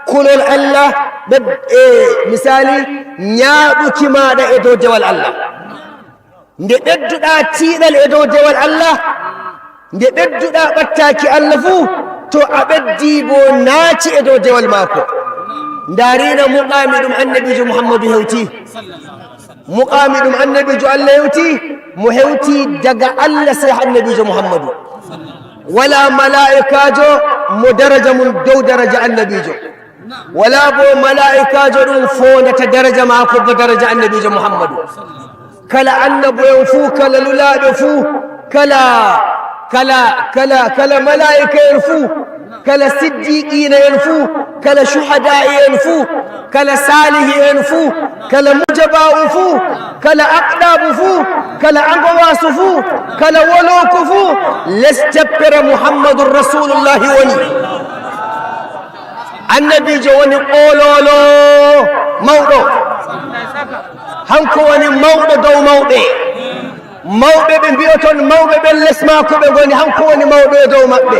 kulol Allah, ɓed-, e misaali ñaaɗuki maaɗa e dow dewal Allah. Nde ɓedduɗaa tiiɗal e dow dewal Allah, nde ɓedduɗaa ɓattaaki Allah fuu, to a ɓeddii bo naaci e dow dewal maako. Ndaarina muqaami ɗum Annabiijo Muhammadu hewti. Muqaami ɗum Annabiijo Allah hewti, mo hewti daga Allah sey Annabiijo Muhammadu. Walaa malaa'ikaajo mo daraja mum dow daraja Annabiijo. Walaa bo malaa'ikaajo ɗum foondata daraja maako ba daraja Annabiijo Muhammadu. Kala annabo'en fuu, kala lulaaɓe fuu, kala, kala, kala, kala malaa'ika'en fuu, kala siddiiqiina'en fuu, kala shuhadaa'i'en fuu, kala saalihi'en fuu, kala mujabaa'u fuu, kala aqdaabu fuu, kala angowaasu fuu, kala wolooku fuu, les teppere Muhammadun Rasuulullaahi woni. Annabiijo woni qooloolo mawɗo. Hanko woni mawɗo dow mawɓe. Mawɓe ɓe mbi'oton mawɓe ɓen les maako ɓe ngoni, hanko woni mawɗo e dow maɓɓe.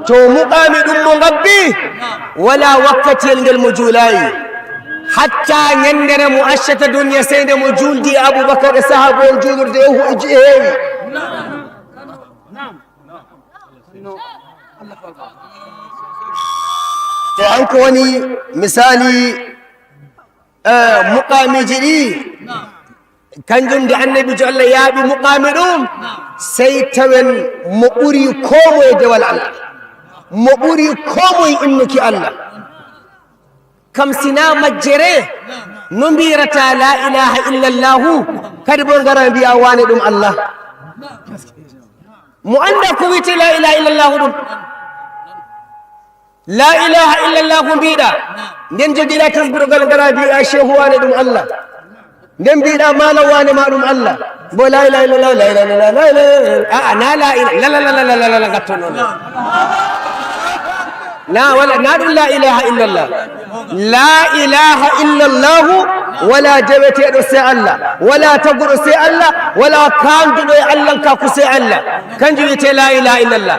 To muqaami ɗum mo ngabbi, walaa wakkatiyel ngel mo juulaayi. Hatta ñandere mo accata duniya, sey nde mo juuldi e Abubakar e sahaabo'en juulurde e hu-, e ju-, e heewi. To hanko woni misaali, eh, muqaamiiji ɗi, kanjum nde Annabiijo Allah yaaɓi muqaami ɗum, sey tawen mo ɓuri koo moye dewal Allah, mo ɓuri koo moye innuki Allah. Kam sinaa majjere, no mbi'irata laa ilaaha illallahu, kadi bo ngara mbi'a waane ɗum Allah. Mo annda ko wi'ete laa ilaaha illallahu ɗum. Laa ilaaha illallahu mbi'ɗa, nden jogiɗa tasbirgal ngara mbi'a shehu waane ɗum Allah. Nden mbi'ɗa malam waane ma ɗum Allah. Bo laa ilaaha illallah, laa ilaaha illallah, laa ilaaha illallah. A'a, na laa ila-, la, la, la, ngatton on. Na wala, na ɗum laa ilaaha illallah. Laa ilaaha illallahu, wala deweteeɗo sey Allah, wala taguɗo sey Allah, wala kaanduɗo e Allankaaku sey Allah. Kanjum wi'ete laa ilaaha illallah.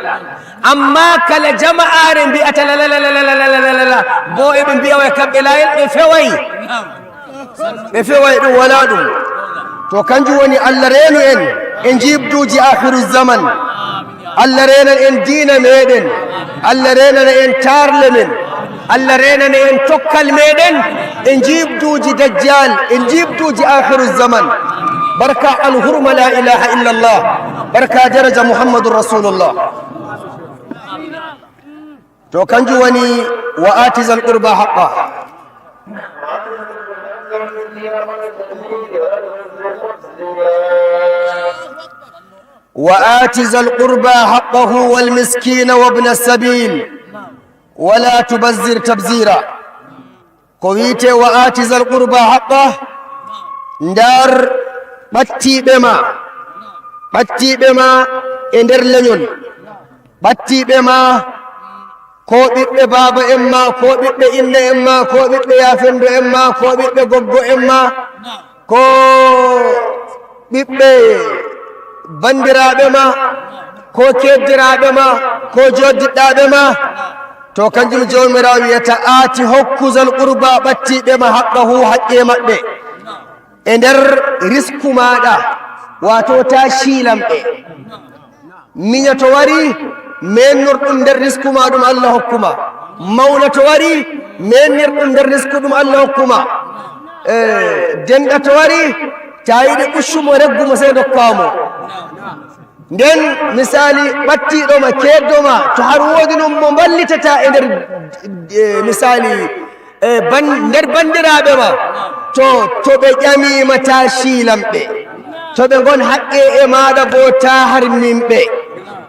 Amma kala jama'aare mbi'ata la, la, la, bo eɓe mbi'a way kamɓe laa il-, ɓe feway. Ɓe feway ɗum, walaa ɗum. To kanjum woni Allah reenu en e njiibduuji aakhiru zaman. Allah reenan en diina meɗen. Allah reenana en taarle men. Allah reenana en tokkal meɗen e njiibduuji dajjal, e njiibduuji aakhiru zaman. Barka alhurma laa ilaaha illallah. Barka daraja Muhammadun Rasulullah. To kanjum woni wa aati zal qurba haqqa. Wa aati zal qurba haqqahu wal miskina wabna sabil. Wala tubazzir tabzira. Ko wi'ete wa aati zal qurba haqqa, ndar ɓattiiɓe ma, ɓattiiɓe ma e nder leñol, ɓattiiɓe ma ko ɓiɓɓe baaba en ma, ko ɓiɓɓe inna en ma, ko ɓiɓɓe yaafendo en ma, ko ɓiɓɓe goggo en ma, ko ɓiɓɓe banndiraaɓe ma, ko keeddiraaɓe ma, ko jooddiɗɗaaɓe ma, to kanjum Jawmiraawo wi'ata, aati hokku zal qurba ɓattiiɓe ma haqqahu, haqqe maɓɓe. E nder risku maaɗa, waato ta ciilam ɓe. Miña to wari, mennor ɗum nder risku ma ɗum Allah hokkuma. Mawna to wari, mennir ɗum nder risku ɗum Allah hokkuma. Eh, denɗa to wari, Taa yiɗi ɓuccu mo, reggu mo, sey ndokkaa mo. Nden, misaali, ɓattiiɗo ma, keeddo ma, to har woodi ɗum mo mballitata e nder, eh, misaali, eh, ban-, nder banndiraaɓe ma, to, to ɓe ƴamii ma, taa ciilan ɓe. To ɓe ngon haqqee e maaɗa boo, taa harmin ɓe.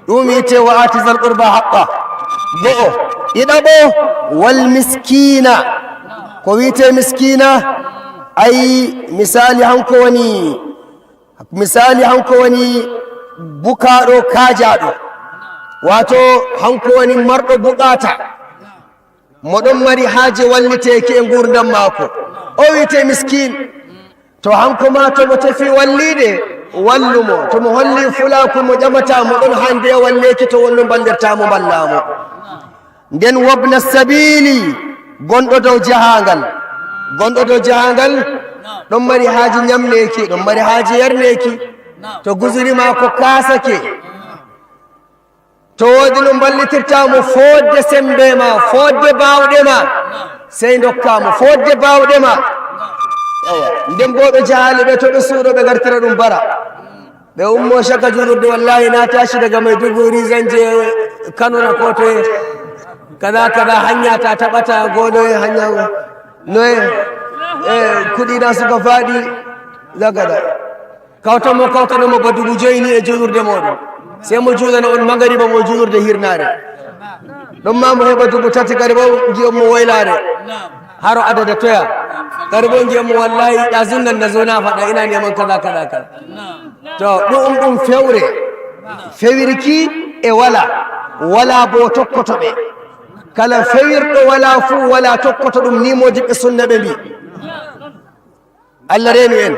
Ɗum wi'etee wa aati zal qurba haqqa. Go'o. Ɗiɗaɓo, wal miskiina. Ko wi'etee miskiina? Ay, misaali, hanko woni, misaali, hanko woni bukaaɗo, kaajaaɗo. Waato, hanko woni marɗo bukaata. Mo ɗon mari haaje walliteeki e nguurndam maako. O wi'etee miskiin. To hanko maa, to mo tefi walliinde, wallu mo. To mo holli fulaaku mo ƴamata mo ɗon haandi e walleeki, to wonno mballirtaa mo, mballaa mo. Nden wabna sabiili, gonɗo dow jahaangal. Gonɗo dow jahaangal ɗon mari haaji nyamneeki, ɗon mari haaji yarneeki. To guzuri maako kaasake, to woodi no mballitirtaa mo fodde semmbe ma, fodde baawɗe ma, sey ndokkaa mo fodde baawɗe ma. Ewa, nden boo ɓe jahaali ɓe, to ɓe suuɗo, ɓe ngartira ɗum bara. Ɓe ummo caka juulurde, wallahi, na tashi daga Maiduguri, zan je Kano na ko toye, kaza, kaza, hanya ta taɓata, goɗo e hanya, noye, eh, kuɗi na suka faɗi, za kaza. Kawtan mo, kawtan mo ba dubu joyi ni e juulurde muɗum. Sey mo juulana on magariba mo juulurde hirnaare. Ɗon ma mo heɓa dubu tati, kadi bo ngi'on mo woylaare. Haro adada toya. Kadi bo ngi'on mo, wallahi, ɗazun nan na zo na faɗa ina neman kaza, kaza, kaza. To, ɗu'um ɗum fewre. Fewirki e wala. Wala bo tokkoto ɓe. Kala fewirɗo wala fuu, wala tokkoto ɗum, ni moodiɓɓe sunna ɓe mbi. Allah reenu en.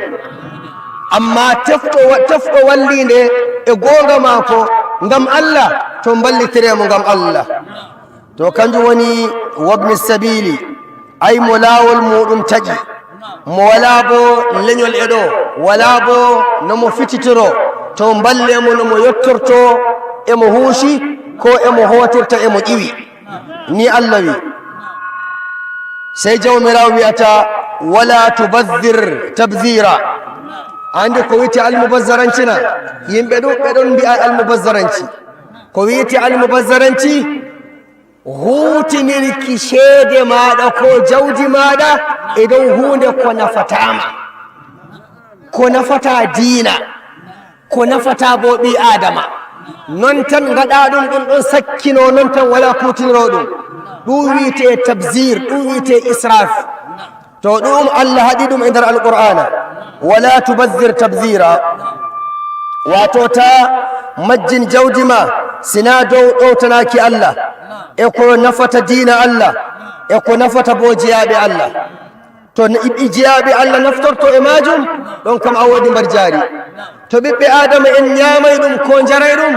Amma tefɗo wa-, tefɗo walliinde e goonga maako ngam Allah, to mballitiree mo ngam Allah. To kanjum woni wabni sabiili, ay mo laawol muuɗum taƴi, mo walaa bo lenyol e ɗo, walaa bo no mo fititoro, to mballee mo no mo yottorto, e mo huusi, ko e mo hootirta, e mo ƴiwi. Ni Allah wi. Sey Jawmiraawo wi'ata, "Wala tubazzir tabzira." A anndi ko wi'ete almubazzaranci na? Yimɓe ɗuuɗɓe ɗon mbi'a almubazzaranci. Ko wi'ete almubazzaranci, huutinirki ceede maaɗa ko jawdi maaɗa e dow huunde ko nafataa ma, ko nafataa diina. Ko nafataa bo ɓii Aadama. Non tan ngaɗaa ɗum, ɗum ɗon sakkinoo non tan, walaa kuutiniroo ɗum. Ɗum wi'etee tabzir, ɗum wi'etee israf. To ɗu'um Allah haɗi ɗum e nder Alqur'aana. "Wala tubazzir tabzira." Waato taa majjin jawdi ma sinaa dow ɗowtanaaki Allah, e ko nafata diina Allah, e ko nafata bo jeyaaɓe Allah. To n-, i, i jeyaaɓe Allah naftorto e maajum, ɗon kam a woodi mbarjaari. To ɓiɓɓe Aadama en nyaamay ɗum, ko njaray ɗum,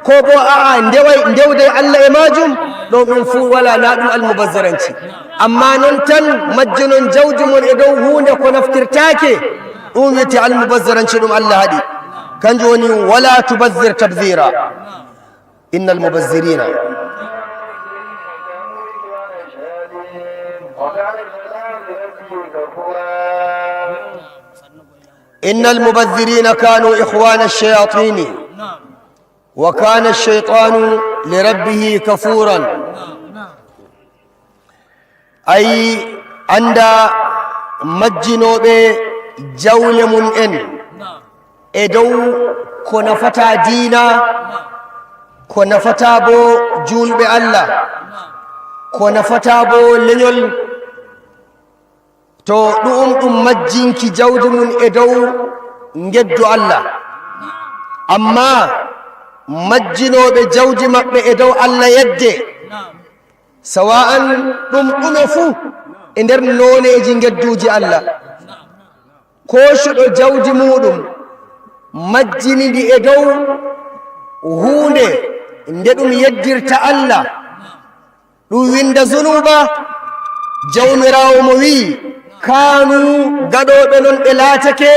ko bo a'a, ndeway, ndewday Allah e maajum, ɗon ɗum fuu walaa, naa ɗum almubazzaranci. Amma non tan, majjonon jawdi mon e dow huunde ko naftirtaake, ɗum wi'ete almubazzaranci, ɗum Allah haɗi. Kanjum woni, "Wala tubazzir tabzira." إن المبذرين إن المبذرين كانوا إخوان الشياطين وكان الشيطان لربه كفورا. Ay, annda majjinooɓe jawle mum en e dow ko nafataa diina, ko nafataa bo juulɓe Allah, ko nafataa bo lenyol, to ɗu'um ɗum majjinki jawdi mum e dow ngeddu Allah. Ammaa majjinooɓe jawdi maɓɓe e dow Allah yedde, sawa'an ɗum ɗume fuu e nder nooneeji ngedduuji Allah. Koocuɗo jawdi muuɗum majjini ndi e dow huunde nde ɗum yeddirta Allah, ɗum winnda zunuuba, Jawmiraawo mo wi'i, "Kaanu," gaɗooɓe non ɓe laatake,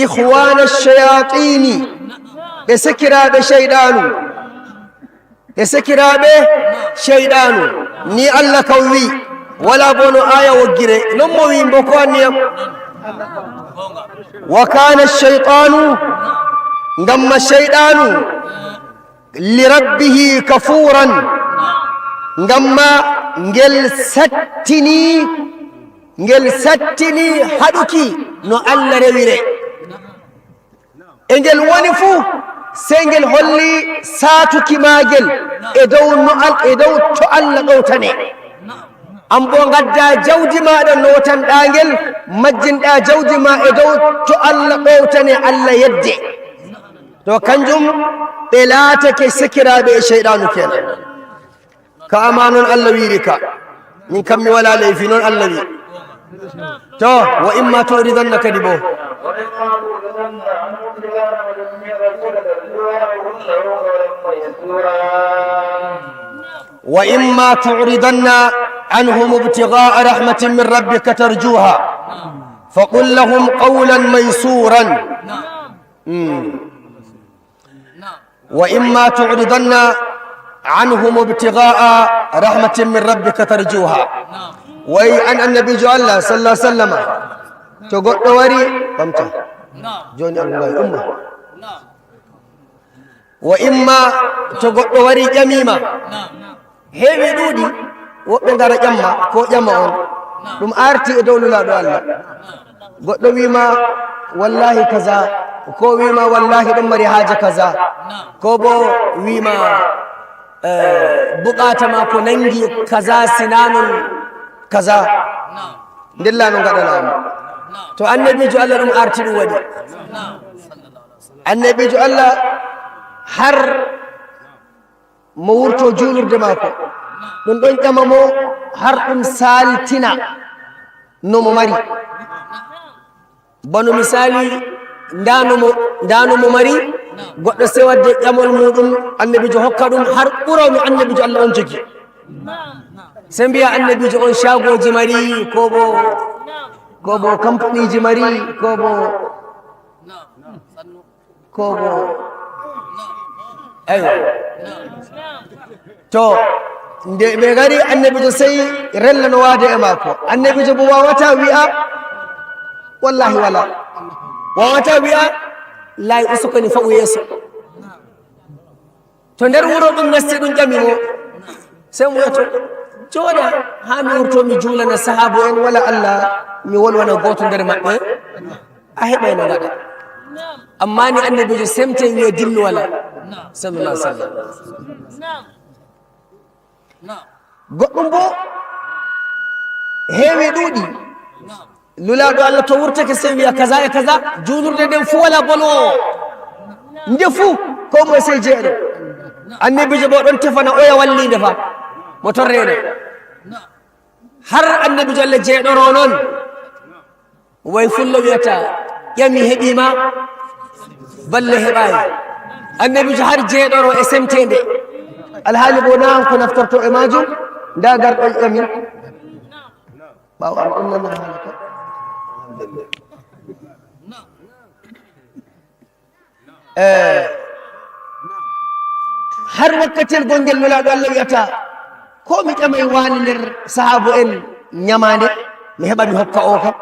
"ihwaana shayaatiini," ɓe sekiraaɓe Ceyɗaanu. Ɓe sekiraaɓe Ceyɗaanu. Ni Allah kam wi'i, walaa bo no aaya woggire. Non mo wi'i mbo ko anniyam. Wa kana shaytanu, ngamma shayɗanu, li rabbihi kafuran, ngamma ngel sattini, ngel sattini haɗuki no Allah rewire. E ngel woni fuu, sey ngel holli saatuki maagel e dow no Al-, e dow to Allah ɗowtane. An boo ngaddaa jawdi maaɗa nootanɗaa ngel, majjinɗaa jawdi maa e dow to Allah ɗowtane, Allah yedde. To kanjum ɓe laatake sakiraaɓe e seyɗaanu kenan. Ka ama noon Allah wiiri ka. Min kam mi walaa leyfi noon Allah wi. To, wa imma tu'ridanna kadi boo. وإما تعرضن عنهم ابتغاء رحمة من ربك ترجوها فقل لهم قولا ميسورا. Mm. وإما تعرضن عنهم ابتغاء رحمة من ربك ترجوها. Wayi an annabiijo Allah sallallahu alaihi wasallama, to goɗɗo wari, ɓamta. Jooni Allah umma. Wa imma, to goɗɗo wari ƴamiima, heewi ɗuuɗi, woɓɓe ngara ƴamma, ko ƴama on. Ɗum arti e dow Nulaaɗo Allah. Goɗɗo wiima, "Wallahi kaza," ko wiima, "Wallahi ɗum mari haaja kaza," ko bo wiima, eh, "Bukaata ma ko nangi kaza, sinaa non kaza." Ndella no ngaɗanaa mo. To annabiijo Allah ɗum arti ɗum waɗi. Annabiijo Allah har mo wurto juulurde maako. Ɗum ɗon ƴama mo har ɗum saaltina no mo mari. Bano misaali, ndaa no mo, ndaa no mo mari, goɗɗo sewatde ƴamol muuɗum, annabiijo hokka ɗum har ɓura no annabiijo Allah on jogi. Sey mbiya annabiijo on caagooji mari, ko bo, ko bo kampaniiji mari, ko bo ko bo, aywa. To, nde ɓe ngari, annabiijo sey rella no waade e maako. Annabiijo bo waawata wi'a, "Wallahi wala." Waawata wi'a, "Laayi usukani fa'u yeeso." To nder wuro ɗum nasti ɗum ƴami mo. Sey mo wi'a, "To, jooɗa haa mi wurto mi juulana sahaabu en wala Allah mi wolwana gooto nder maɓɓe." A heɓay no ngaɗa. Amma ni annabiijo semtay wi'a dillu wala. Sallallahu alaihi wasallam. Goɗɗum bo heewi ɗuuɗi. Nulaaɗo Allah to wurtake sey wi'a kaza e kaza, juulurde nden fuu wala boloowo. Nde fuu ko moye sey jeeɗo. Annabiijo bo ɗon tefana oya walliinde fa. Mo torreede. Har annabiijo Allah jeeɗoro non. Way fullo wi'ata, "Ƴami heɓiima, balle heɓaay." Annabiijo har jeeɗoro e semteende. Alhaali bo na an ko naftorto e maajum, ndaa garɗo ƴami. Ɓaawo an ɗum nana haala ka. Alhamdulillah. Eh, har wakkatiyel gongel Nulaaɗo Allah wi'ata, "Ko mi ƴamay waane nder sahaabu en ɲamaande, mi heɓa mi hokka o kam?"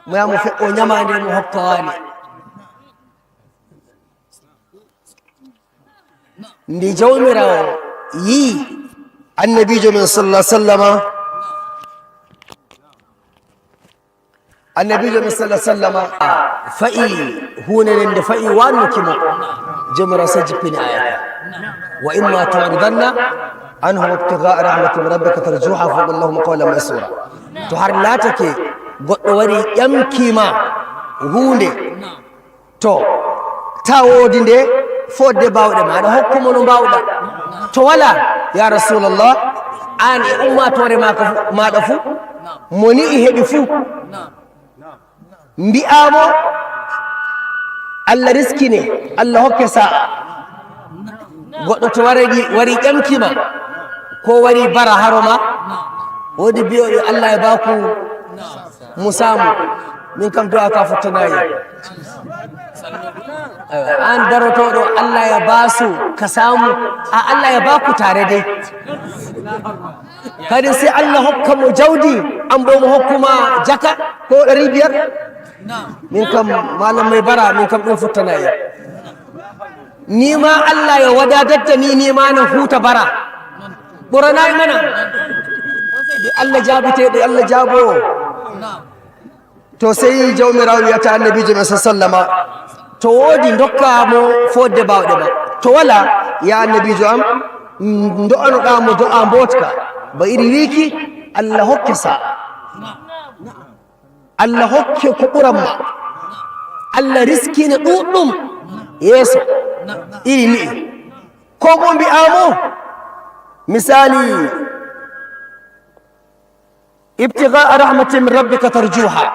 Mo yaa mo feƴƴo ɲamaande, mo hokka waane. Ndi Jawmiraawo yi'i annabiijo men sallallahu alaihi wasallama, annabiijo men sallallahu alaihi wasallama fa'i huunde nden, nde fa'i wannuki mo, Jawmiraawo sey jippini aaya ka, "Wa imma tu'ridanna anhum ibtigha'a rahmatin min rabbika tarjuha faqul lahum qawlan maysura." To har laatake goɗɗo wari ƴamki ma huunde, to, ta woodi nde, fodde baawɗe ma, aɗa hokku mo no mbaawɗa. To wala, ya Rasulallah, an e ummaatoore maaka fu-, maaɗa fu, mo ni'i heɓi fu, mbi'aa mo, "Allah riskine, Allah hokke sa'a." Goɗɗo to wari, wari ƴamki ma, ko wari bara haro ma, woodi bi'ooɓe, "Allah e baaku mo saamu." Min kam du'a ka fottanayi. Aywa, an darotooɗo, "Allah ya baasu ka saamu." A, "Allah ya baaku" tare dai. Kadi sai Allah hokka mo jawdi, an bo mo hokkuma jaka ko ɗari biyar. Min kam, Malam Mai Bara, min kam ɗum futtanayi. Ni ma Allah yo wada datta ni, ni ma no huta bara. Ɓuranayi mana. Ɗi Allah jaabite, ɗi Allah jaabo. To sey Jawmiraawo wi'ata Annabiijo men sa sallama, to woodi, ndokka mo fodde baawɗe ma. To wala, ya Annabiijo am, ndo'anoɗa mo do'a mbootka. Ba iri wiiki, Allah hokke sa'a. Allah hokke ko ɓuran ma. Allah riskina ɗuɗɗum yeeso. Iri ni'i. Ko mo mbi'a mo, misali, "Ibtigha'a rahmatin min rabbika tarjuha."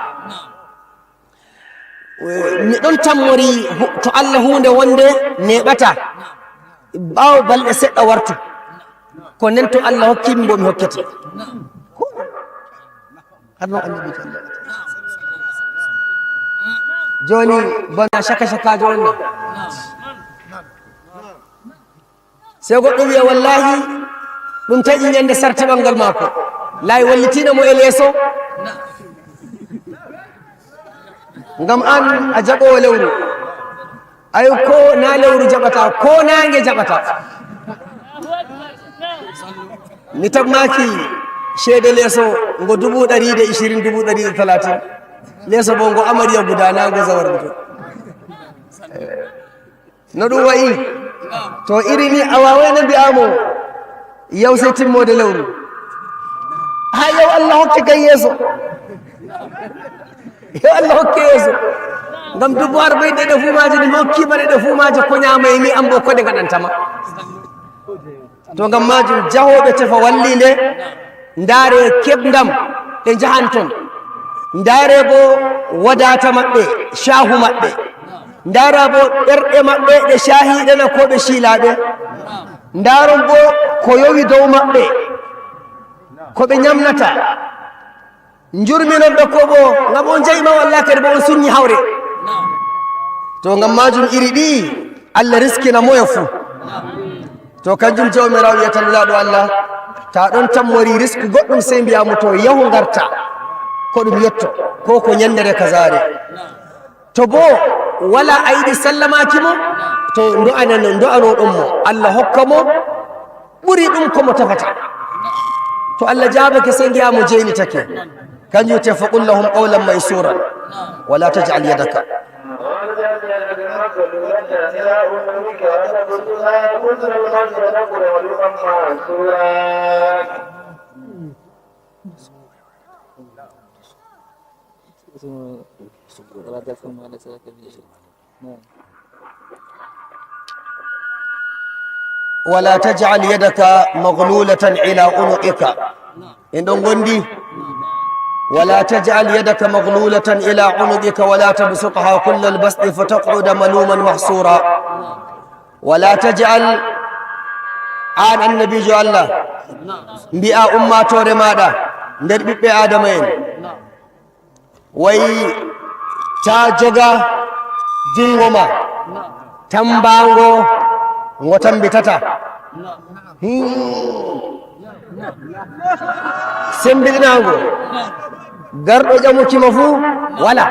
Mi ɗon tammori hu-, to Allah huunde wonde neeɓata. Ɓaawo balɗe seɗɗa wartu. Ko nden to Allah hokki mi mbo mi hokkete. Ko, har non Annabiijo Allah. Jooni bana shaka shakaajo on na. Sey goɗɗo wi'a, "Wallahi, ɗum taƴi nyande sarti ɓangal maako." Laayi wallitiina mo e leeso. Ngam an a jaɓoowo lewru. Ay, ko na lewru jaɓata, ko naange jaɓata. Mi tammaki ceede leeso ngo dubu ɗari e ishirin, dubu ɗari e talatin. Leeso bo ngo amariya guda na ngo zawar guda. No ɗum wa'i? To iri ni a waawayno mbi'aa mo, "Yaw sey timmoode lewru." Haa yaw Allah hokke kay yeeso. Yo Allah hokke yeeso. Ngam debbo arba'iin ɗe ɗe fuu maaje, ɗi mi hokki ma ɗe ɗe fuu maaje, ko nyaama e ni, an bo ko ɗe ngaɗanta ma. To ngam maajum, jahooɓe tefa walliinde, ndaare keɓndam ɗe njahanton. Ndaare bo wadaata maɓɓe, caahu maɓɓe. Ndaara bo ɓerɗe maɓɓe ɗe caahiiɗe na ko ɓe ciilaaɓe. Ndaaron bo ko yowi dow maɓɓe, ko ɓe nyamnata. Njurminon ɓe ko bo, ngam on ja'i ma, wallahi kadi bo on sunyi hawre. To ngam maajum iri ɗi, Allah riskina moye fuu. To kanjum Jawmiraawo wi'ata Nulaaɗo Allah, ta ɗon tammori risku goɗɗum sey mbi'aa mo to yahu ngarta, ko ɗum yotto, ko ko nyannde kazaare. To bo wala a yiɗi sallamaaki mo, to ndo'anan-, ndo'anoɗon mo, Allah hokka mo ɓuri ɗum ko mo tefata. To Allah jaabake, sey ngi'aa mo jeynitake. Kanjum te, "Faqul lahum qawlan maysuran, wala taj'al yadaka." ولا تجعل يدك مغلولة إلى عنقك. En ɗon ngondi. ولا تجعل يدك مغلولة إلى عنقك ولا تبسطها كل البسط فتقعد ملوما محسورا. ولا تجعل، an annabiijo Allah, mbi'a ummaatoore maaɗa nder ɓiɓɓe Aadama'en, wayi ta joga junngo ma, tammbaango ngo tammbitata. Hmm. Semmbiɗinaango. Garɗo ƴamuki ma fuu, wala.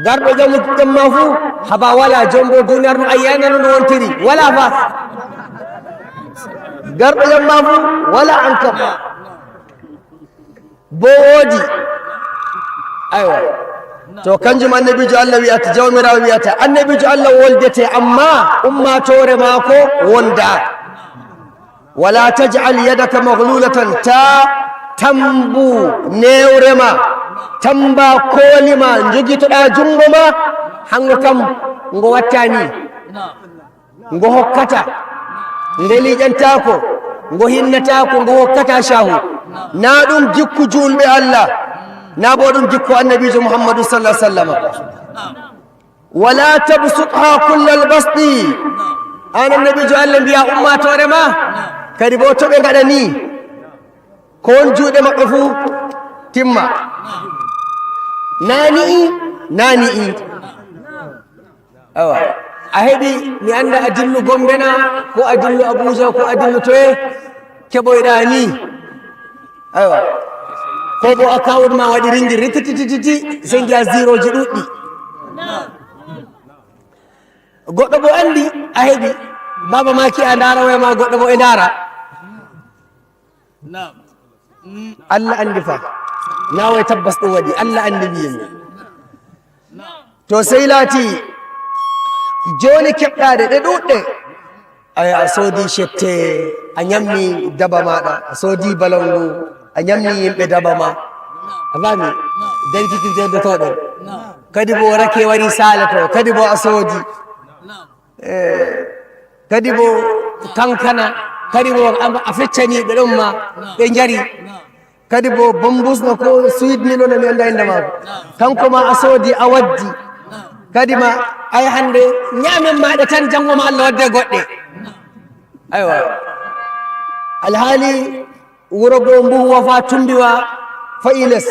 Garɗo ƴamuki ma fuu, haba wala. Jombo duniyaaru no a yi'ayno no wontiri, wala fa. Garɗo ƴam ma fuu, wala an kam. Bo woodi. Aywa. To kanjum annabiijo Allah wi'ata, Jawmiraawo wi'ata, annabiijo Allah woldete, amma ummaatoore maako wonda. ولا تجعل يدك مغلولة, ta tammbu newre ma, tammba kooli ma, njogitoɗa junngo ma, hango kam ngo wattani. Ngo hokkata, ngo liiƴantaako, ngo hinnataako, ngo hokkata caahu. Na ɗum jikku juulɓe Allah, na bo ɗum jikku Annabiijo Muhammadu sallallahu alaihi wasallam. "Wala tabsutha kullal basti." An Annabiijo Allah, mbi'a ummaatoore ma, kadi bo to ɓe ngaɗa ni, ko won juuɗe maɓɓe fuu timma. Na ni'i, na ni'i. Awa. A heɓi, mi annda a dillu Gombe na, ko a dillu Abuja, ko a dillu toye, keɓoyɗa ni. Awa. Ɗo ɗo account ma waɗi ringi rititititi, sey ngi'a zéro ji ɗuɗɗi. Goɗɗo bo andi a heɓi, baba ma ki a ndaara waya ma, goɗɗo bo e ndaara. Allah andi fa. Na way tabbas ɗum waɗi, Allah andi mbiyen. To sey laati jooni keɓɗaaɗe ɗe ɗuɗɗe. Aya, a soodi cette, a ñammi daba maaɗa, a soodi balangu, a ñammi yimɓe daba ma. A faami? Dankiti joddotoɗon. Kadi bo rake wari saala to, kadi bo a soodi. Eh, kadi bo kankana, kadi bo a, a feccani ɓe ɗon ma, ɓe njari. Kadi bo bambus no ko sweet milo no mi annda innde maako. Kanko ma a soodi a waddi. Kadi ma ay hande ñaamen maaɗa tan, janngo ma Allah wadde goɗɗe. Aywa. Alhaali wuro goo mbuhuwa faa tumbiwa fa'i les.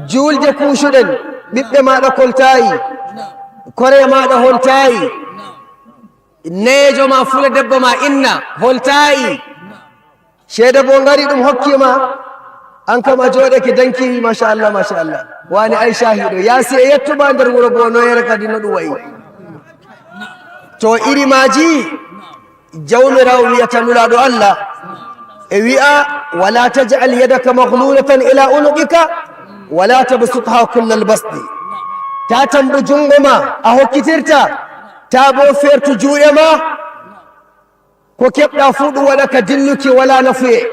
Juulde kuucuɗen, ɓiɓɓe maaɗa koltaayi, kore maaɗa holtaayi, neejo ma fula debbo ma inna holtaayi. Ceede boo ngari ɗum hokki ma, aan kam a jooɗake danki, machallah, machallah. Waane ay caahiiɗo, yaasi e yettuɓa nder wuro boo, noyeere kadi no ɗum wayi. To iri maaji, Jawmiraawo wi'ata Nulaaɗo Allah, e wi'a, "Wala taj'al yadaka maghlulatan ila unuqika, wala tabsutha kullal basti." Taa tambu junngo ma a hokkitirta, taa boo feertu juuɗe ma, ko keɓɗa fuu ɗum waɗa ka dilluki walaa nafuye.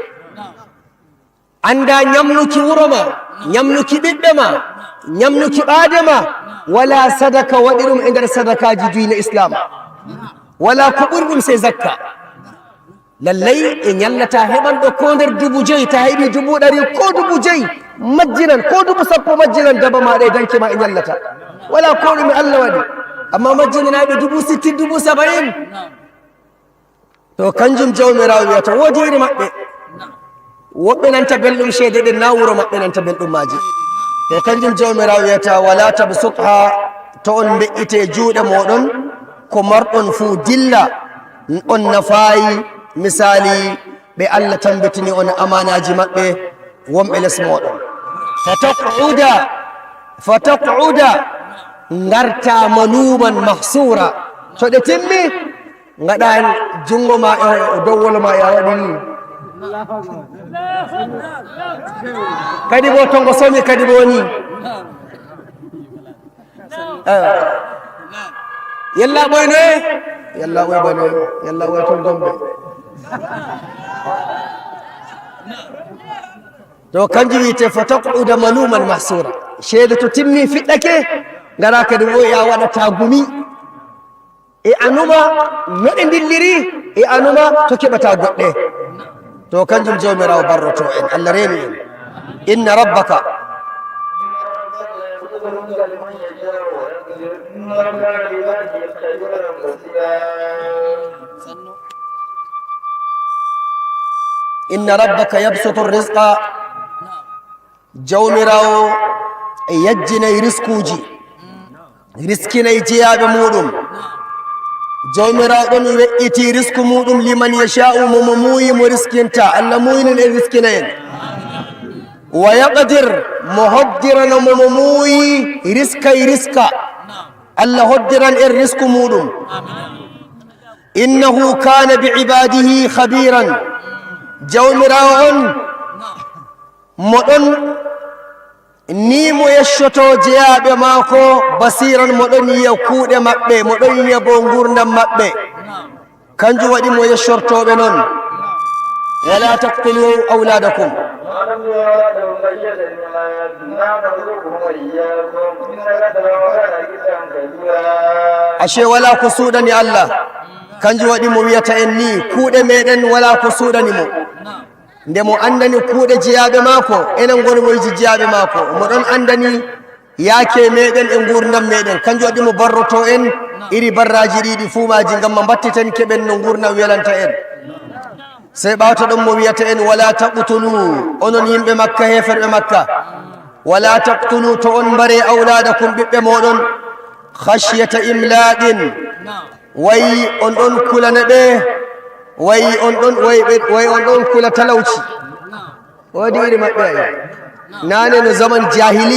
Annda ñamnuki wuro ma, ñamnuki ɓiɓɓe ma, ñamnuki ɓaade ma, wala sadaka waɗi ɗum e nder sadakaaji diina Islaam. Wala ko ɓuri ɗum sey zakka. Lallay e ñallata heɓanɗo ko nder dubu joyi, ta heɓi dubu ɗari ko dubu joyi, majjinan ko dubu sappo, majjinan daba maɗa e danki ma e ñallata. Wala ko ɗume Allah waɗi. Amma majjinanaaɓe dubu sittin, dubu saba'in. To kanjum Jawmiraawo wi'ata, woodi iri maɓɓe. Woɓɓe nanta belɗum ceede ɗen, naa wuro maɓɓe nanta belɗum maaje. To kanjum Jawmiraawo wi'ata, "Wala tabsutha," to on mbe'ite juuɗe mooɗon, ko marɗon fuu dilla, on nafaayi, misaali, ɓe Allah tambitini on amaanaaji maɓɓe wonɓe les mooɗon. Fataq'uda, fataq'uda, ngarta maluuman mahsuura. To ɗe timmi, ngaɗa heen junngo ma e dow wolo ma, ya waɗi ni. Kadi bo to ngo somi, kadi bo ni. Eh. Yalla ɓoy noye? Yalla ɓoy bane, yalla ɓoy ton gombe. To kanjum wi'ete, "Fataq'uda maluman mahsura." Ceede to timmi fiɗɗake, ngara kadi bo ya waɗata gumi. E anuma no ɗe ndilliri, e anuma to keɓata goɗɗe. To kanjum Jawmiraawo barroto en, Allah reeni en. Inna rabbaka. Inna rabbaka yabsutu rizqa. Jawmiraawo yajjinay riskuuji, riskinay jeyaaɓe muuɗum. Jawmiraawo ɗon we'iti risku muuɗum liman yasha'u, mo mo muuyi mo riskinta. Allah muuynin en, riskina en. Wa yaqdir, mo hoddirana mo mo muuyi riskay riska. Allah hoddiran en risku muuɗum. Innahu kana bi ibadihi khabiran. Jawmiraawo on mo ɗon ni mo yeccoto jeyaaɓe maako, basiran, mo ɗon yiya kuuɗe maɓɓe, mo ɗon yiya bo nguurndam maɓɓe. Kanjum waɗi mo yeccortooɓe non. Wala taqtulu awladakum. Ashe wala ko suuɗani Allah. Kanjum waɗi mo wi'ata en ni, kuuɗe meɗen wala ko suuɗani mo. Nde mo andani kuuɗe jeyaaɓe maako, enen ngoni woyji jeyaaɓe maako. Mo ɗon andani yaake meɗen e nguurndam meɗen. Kanjum waɗi mo barroto en iri barraaji ɗiɗi fuu maaji, ngam ma mbattiten keɓen no nguurndam welanta en. Sey ɓawto ɗon mo wi'ata en, "Wala taqtulu," onon yimɓe Makka, heeferɓe Makka. "Wala taqtulu, to on mbare awladakum, ɓiɓɓe mooɗon, khashyata imlaqin." Wayi on ɗon kulana ɓe, wayi on ɗon, wayi ɓe, wayi on ɗon kula talawci. Woodi iri maɓɓe ay. Naane no zaman jahili.